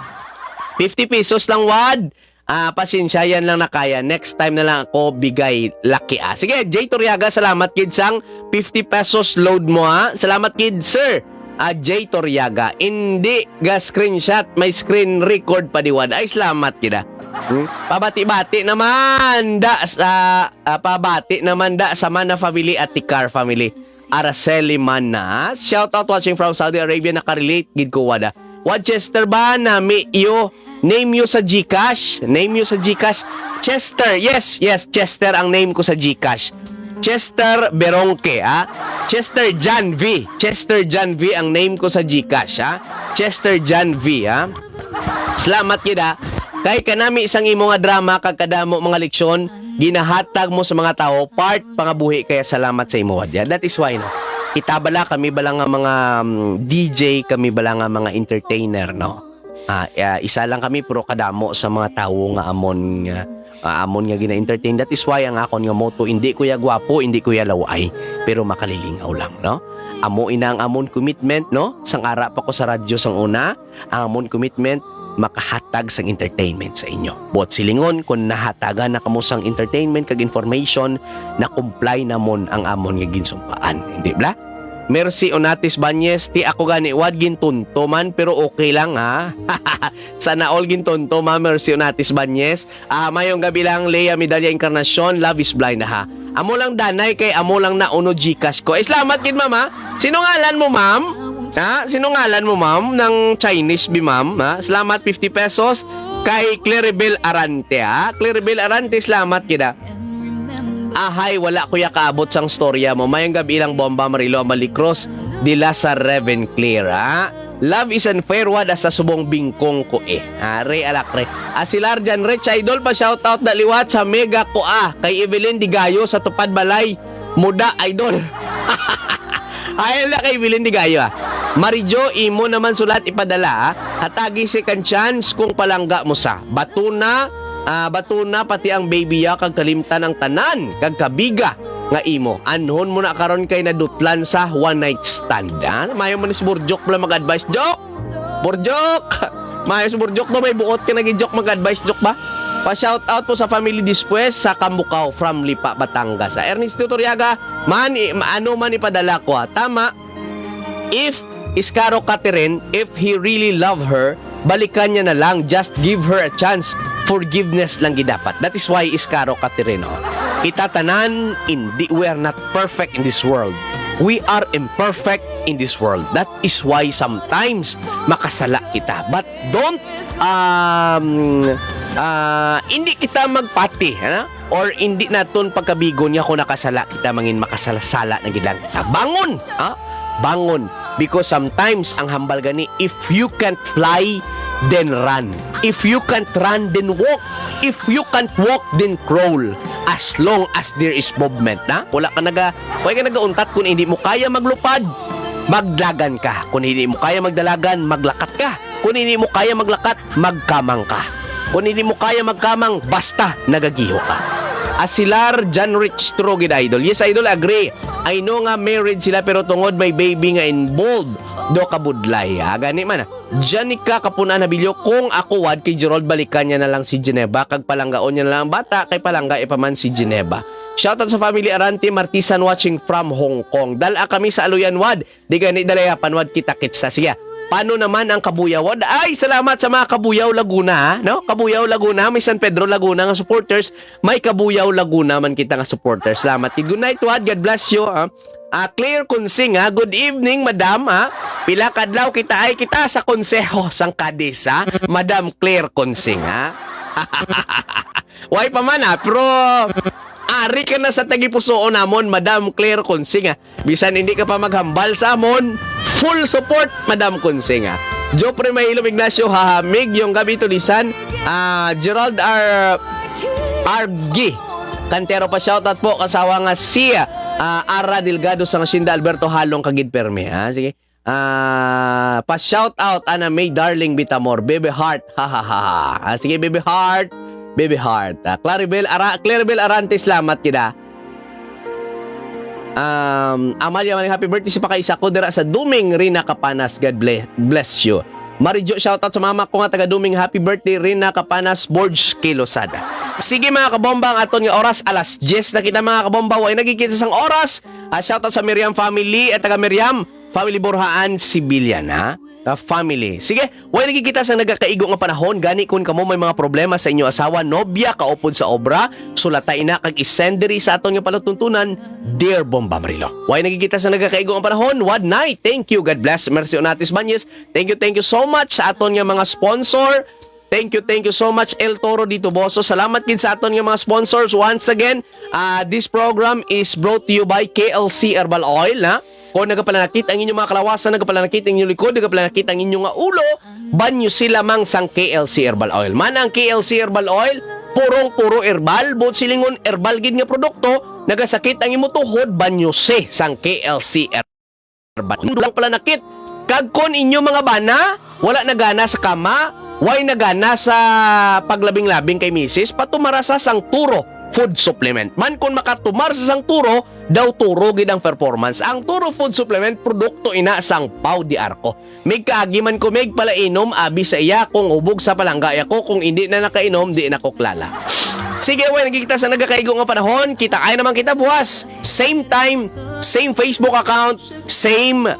Fifty pesos lang, Wad. Ah, pasensya, yan lang na kaya. Next time na lang ako bigay laki, ah. Sige, Jay Toriaga, salamat gid sang fifty pesos load mo, ha. Salamat gid, sir. Ah, Jay Toriaga. Hindi ga screenshot, may screen record pa di, Wad. Ay, salamat gid, ah. Hmm? Pabati-bati naman da sa, ah, pabati naman da sa Mana family at Tikar family. Araceli Mana. Shout out, watching from Saudi Arabia, nakarelate gid ko, Wad, ah. Wad, Chester ba, nami yo, name yo sa GCash? Name yo sa GCash? Chester, yes, yes, Chester ang name ko sa GCash. Chester Beronque, ha? Chester John V. Chester John V ang name ko sa GCash, ha? Chester John V, ha? Salamat gid, ha? Kay kanami sang imo nga drama kag kadamo mga leksyon ginahatag mo sa mga tawo, part pangabuhi, kaya salamat sa imo, Wadya. That is why, no? Kita bala, kami bala nga mga, mm, D J, kami bala nga mga entertainer, no? Ah, ah, isa lang kami, pero kadamo sa mga tawo nga amon nga, ah, amon nga gina-entertain. That is why ang akon nga motto, hindi ko ya gwapo, hindi ko ya laway, pero makalilingaw lang, no? Amo ina ang amon commitment, no? Sang ara pa ko sa radyo sang una, ang amon commitment makahatag sang entertainment sa inyo. Buot silingon, kung nahatagan na kamo sang entertainment kag information, na-comply namon ang amon nga ginsumpaan. Hindi bala? Mercy Onatis Banyes, ti ako gani, wad, gintunto man, pero okay lang, ha? Sana all gintunto, ma, Mercy Onatis Banyes. Ah, mayong gabi lang, Lea Medalla Encarnacion, love is blind, ha? Amo lang, danay, kay amo lang na uno GCash ko. Eh, salamat gid, ma'am, ha? Sino ngalan mo, ma'am? Ha? Sino ngalan mo, ma'am? Nang Chinese bi, ma'am, ha? Salamat, fifty pesos. Kay Claribel Arante, ha? Claribel Arante, salamat gid, ha? Ahay, wala ko ya kaabot sang storya mo. Mayong gabi lang, Bomba Marilo, Amalicros, dila sa Reven Clear, ha? Love is unfair, wad, hasta subong bingkong ko, eh. Are, alak, re. Asilar Jan Rich, idol, pa shout out na liwat sa Mega ko, ah. Kay Evelyn Digayo sa Tupad Balay. Muda, idol. Ayaw na kay Evelyn Digayo, ah. Marijo, imo naman sulat ipadala, ah. Hatagi second chance kung palangga mo sa. Batuna, ah, batuna, pati ang baby ya, kag kalimtan ang tanan, kag kabiga nga imo. Anhon mo na karon kay nadutlan sa one night stand, ha? Mayo man ni si Burjok pala mag-advise, Jok! Burjok! Mayo si Burjok to, may buot ka nag-joke, mag-advise, Jok ba? Pa-shout out po sa family Dispues sa Kamukaw from Lipa, Batangas. Sa Ernesto Toriaga, man, i-, ano man ipadala ko, ha? Tama, if Iskaro Catherine, if he really love her, balikan niya na lang, just give her a chance. Forgiveness lang gid dapat. That is why, Iskaro Catherine, oh, kita tanan, hindi, we are not perfect in this world. We are imperfect in this world. That is why sometimes makasala kita. But don't, um, ah, hindi kita magpati, ano? Or hindi naton pagkabigon nga kung nakasala kita, mangin makasala-sala na gid lang kita. Bangon, ha? Bangon. Because sometimes, ang hambal gani, if you can't fly, then run. If you can't run, then walk. If you can't walk, then crawl. As long as there is movement, na? Wala ka naga, wala ka nagauntat. Kung hindi mo kaya maglupad, magdagan ka. Kung hindi mo kaya magdalagan, maglakat ka. Kung hindi mo kaya maglakat, magkamang ka. Kung hindi mo kaya magkamang, basta nagagiho ka. Asilar John Rich, true gid, idol. Yes, idol, agree. I know nga married sila, pero tungod may baby nga involved, do kabudlay, ha? Gani man, ah. Janica Kapunan Habilio, kung ako wad kay Gerald, balikan niya na lang si Geneva, kag palanggaon niya na lang ang bata, kay palangga pa man si Geneva. Shoutout sa family Arante Martisan watching from Hong Kong. Dala kami sa Aluyan, wad. Di gani, dalayapan, wad, kita-kits ta. Sige, paano naman ang Kabuyaw? Wad, ay, salamat sa mga Kabuyaw Laguna, ha? No? Kabuyaw Laguna, may San Pedro Laguna nga supporters, may Kabuyaw Laguna man kita nga supporters. Salamat. Good night, wad. God bless you, ha? Ah, Claire Kunsing, ha? Good evening, madam, ha? Pila kadlaw kita ay kita sa konseho sang Cadiz, ha? Madam Claire Kunsing, ha? Way pa man, ha? Pero ari ka na sa tagipusoon namon, Madam Claire Kunsing, ha? Bisan hindi ka pa maghambal sa amon, full support, Madam Kunsing, ha? Geoffrey Mahilom Ignacio, haha, mig yung gabi, Tulisan. Ah, Gerald R. Argi Cantero, pa shoutout po, kasawa nga si, ah, Ara Delgado sang Hacienda Alberto Halong, kagid permi, ha? Sige. Ah, pa shoutout ana May Darling Bitamor, Baby Heart. Ha, ha, ha, ha. Ah, sige, Baby Heart. Baby Heart. Ah, Claribel Ara-, Claribel Arante, salamat gid, ah. Um, Amalia Maling, happy birthday sa pakaisa ko dira sa Duming, Rina Capanas. God ble-, bless you. Marijo, shoutout sa mama ko nga taga Duming. Happy birthday, Rina Capanas, Borge Kilosada. Sige, mga kabomba, ang aton nga oras, alas diyes na kita, mga kabomba. Way nagkikita sang oras. Ah, shoutout sa Miriam family, at taga Miriam family, Borjaan Civilian, ha? Ka family. Sige, way nagkikita sang nagakaigo nga panahon, gani kun kamo may mga problema sa inyo asawa, nobya, kaupod sa obra, sulatay na kag i-send diri sa aton nga palatuntunan, Dear Bomba Marilo. Way nagkikita sang nagakaigo nga panahon, wad nay. Thank you, God bless. Mercy Onatis Banyes. Thank you, thank you so much sa aton nga mga sponsor. Thank you, thank you so much, El Toro dito, boss. So, salamat gid sa aton nga mga sponsors. Once again, ah, this program is brought to you by K L C Herbal Oil, na? Kung nagapalanakit ang inyong mga kalawasan, nagapalanakit ang inyong likod, nagapalanakit ang inyong nga ulo, banyo sila mang sang K L C Herbal Oil. Man ang K L C Herbal Oil, purong-puro herbal, buot silingon herbal gid nga produkto, nagasakit ang imo tuhod, banyo si sang K L C Herbal. Lang pala nakit. Kag kon inyo mga bana, wala nagana sa kama, way nagana sa paglabing-labing kay misis, patumara sa sang Turo food supplement. Man kon makatumar sa sang Turo, daw Turo gid ang performance. Ang Turo food supplement, produkto ina sang Pau de Arco. Mig kaagi man ko, mig pala inom, abi sa iya, kung ubog sa palangga iya ko, kung hindi na nakainom, di na ko klala. Sige, way, nagkikita sa nagakaigo nga panahon, kita kay naman kita buwas. Same time, same Facebook account, same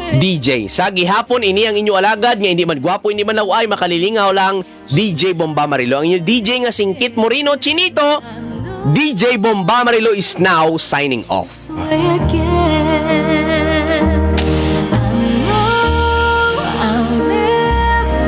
D J. Sa gihapon, ini ang inyo alagad nga hindi man gwapo, hindi man laway, makalilingaw lang, D J Bomba Marilo. Ang inyo D J nga singkit moreno, Chinito, D J Bomba Marilo is now signing off.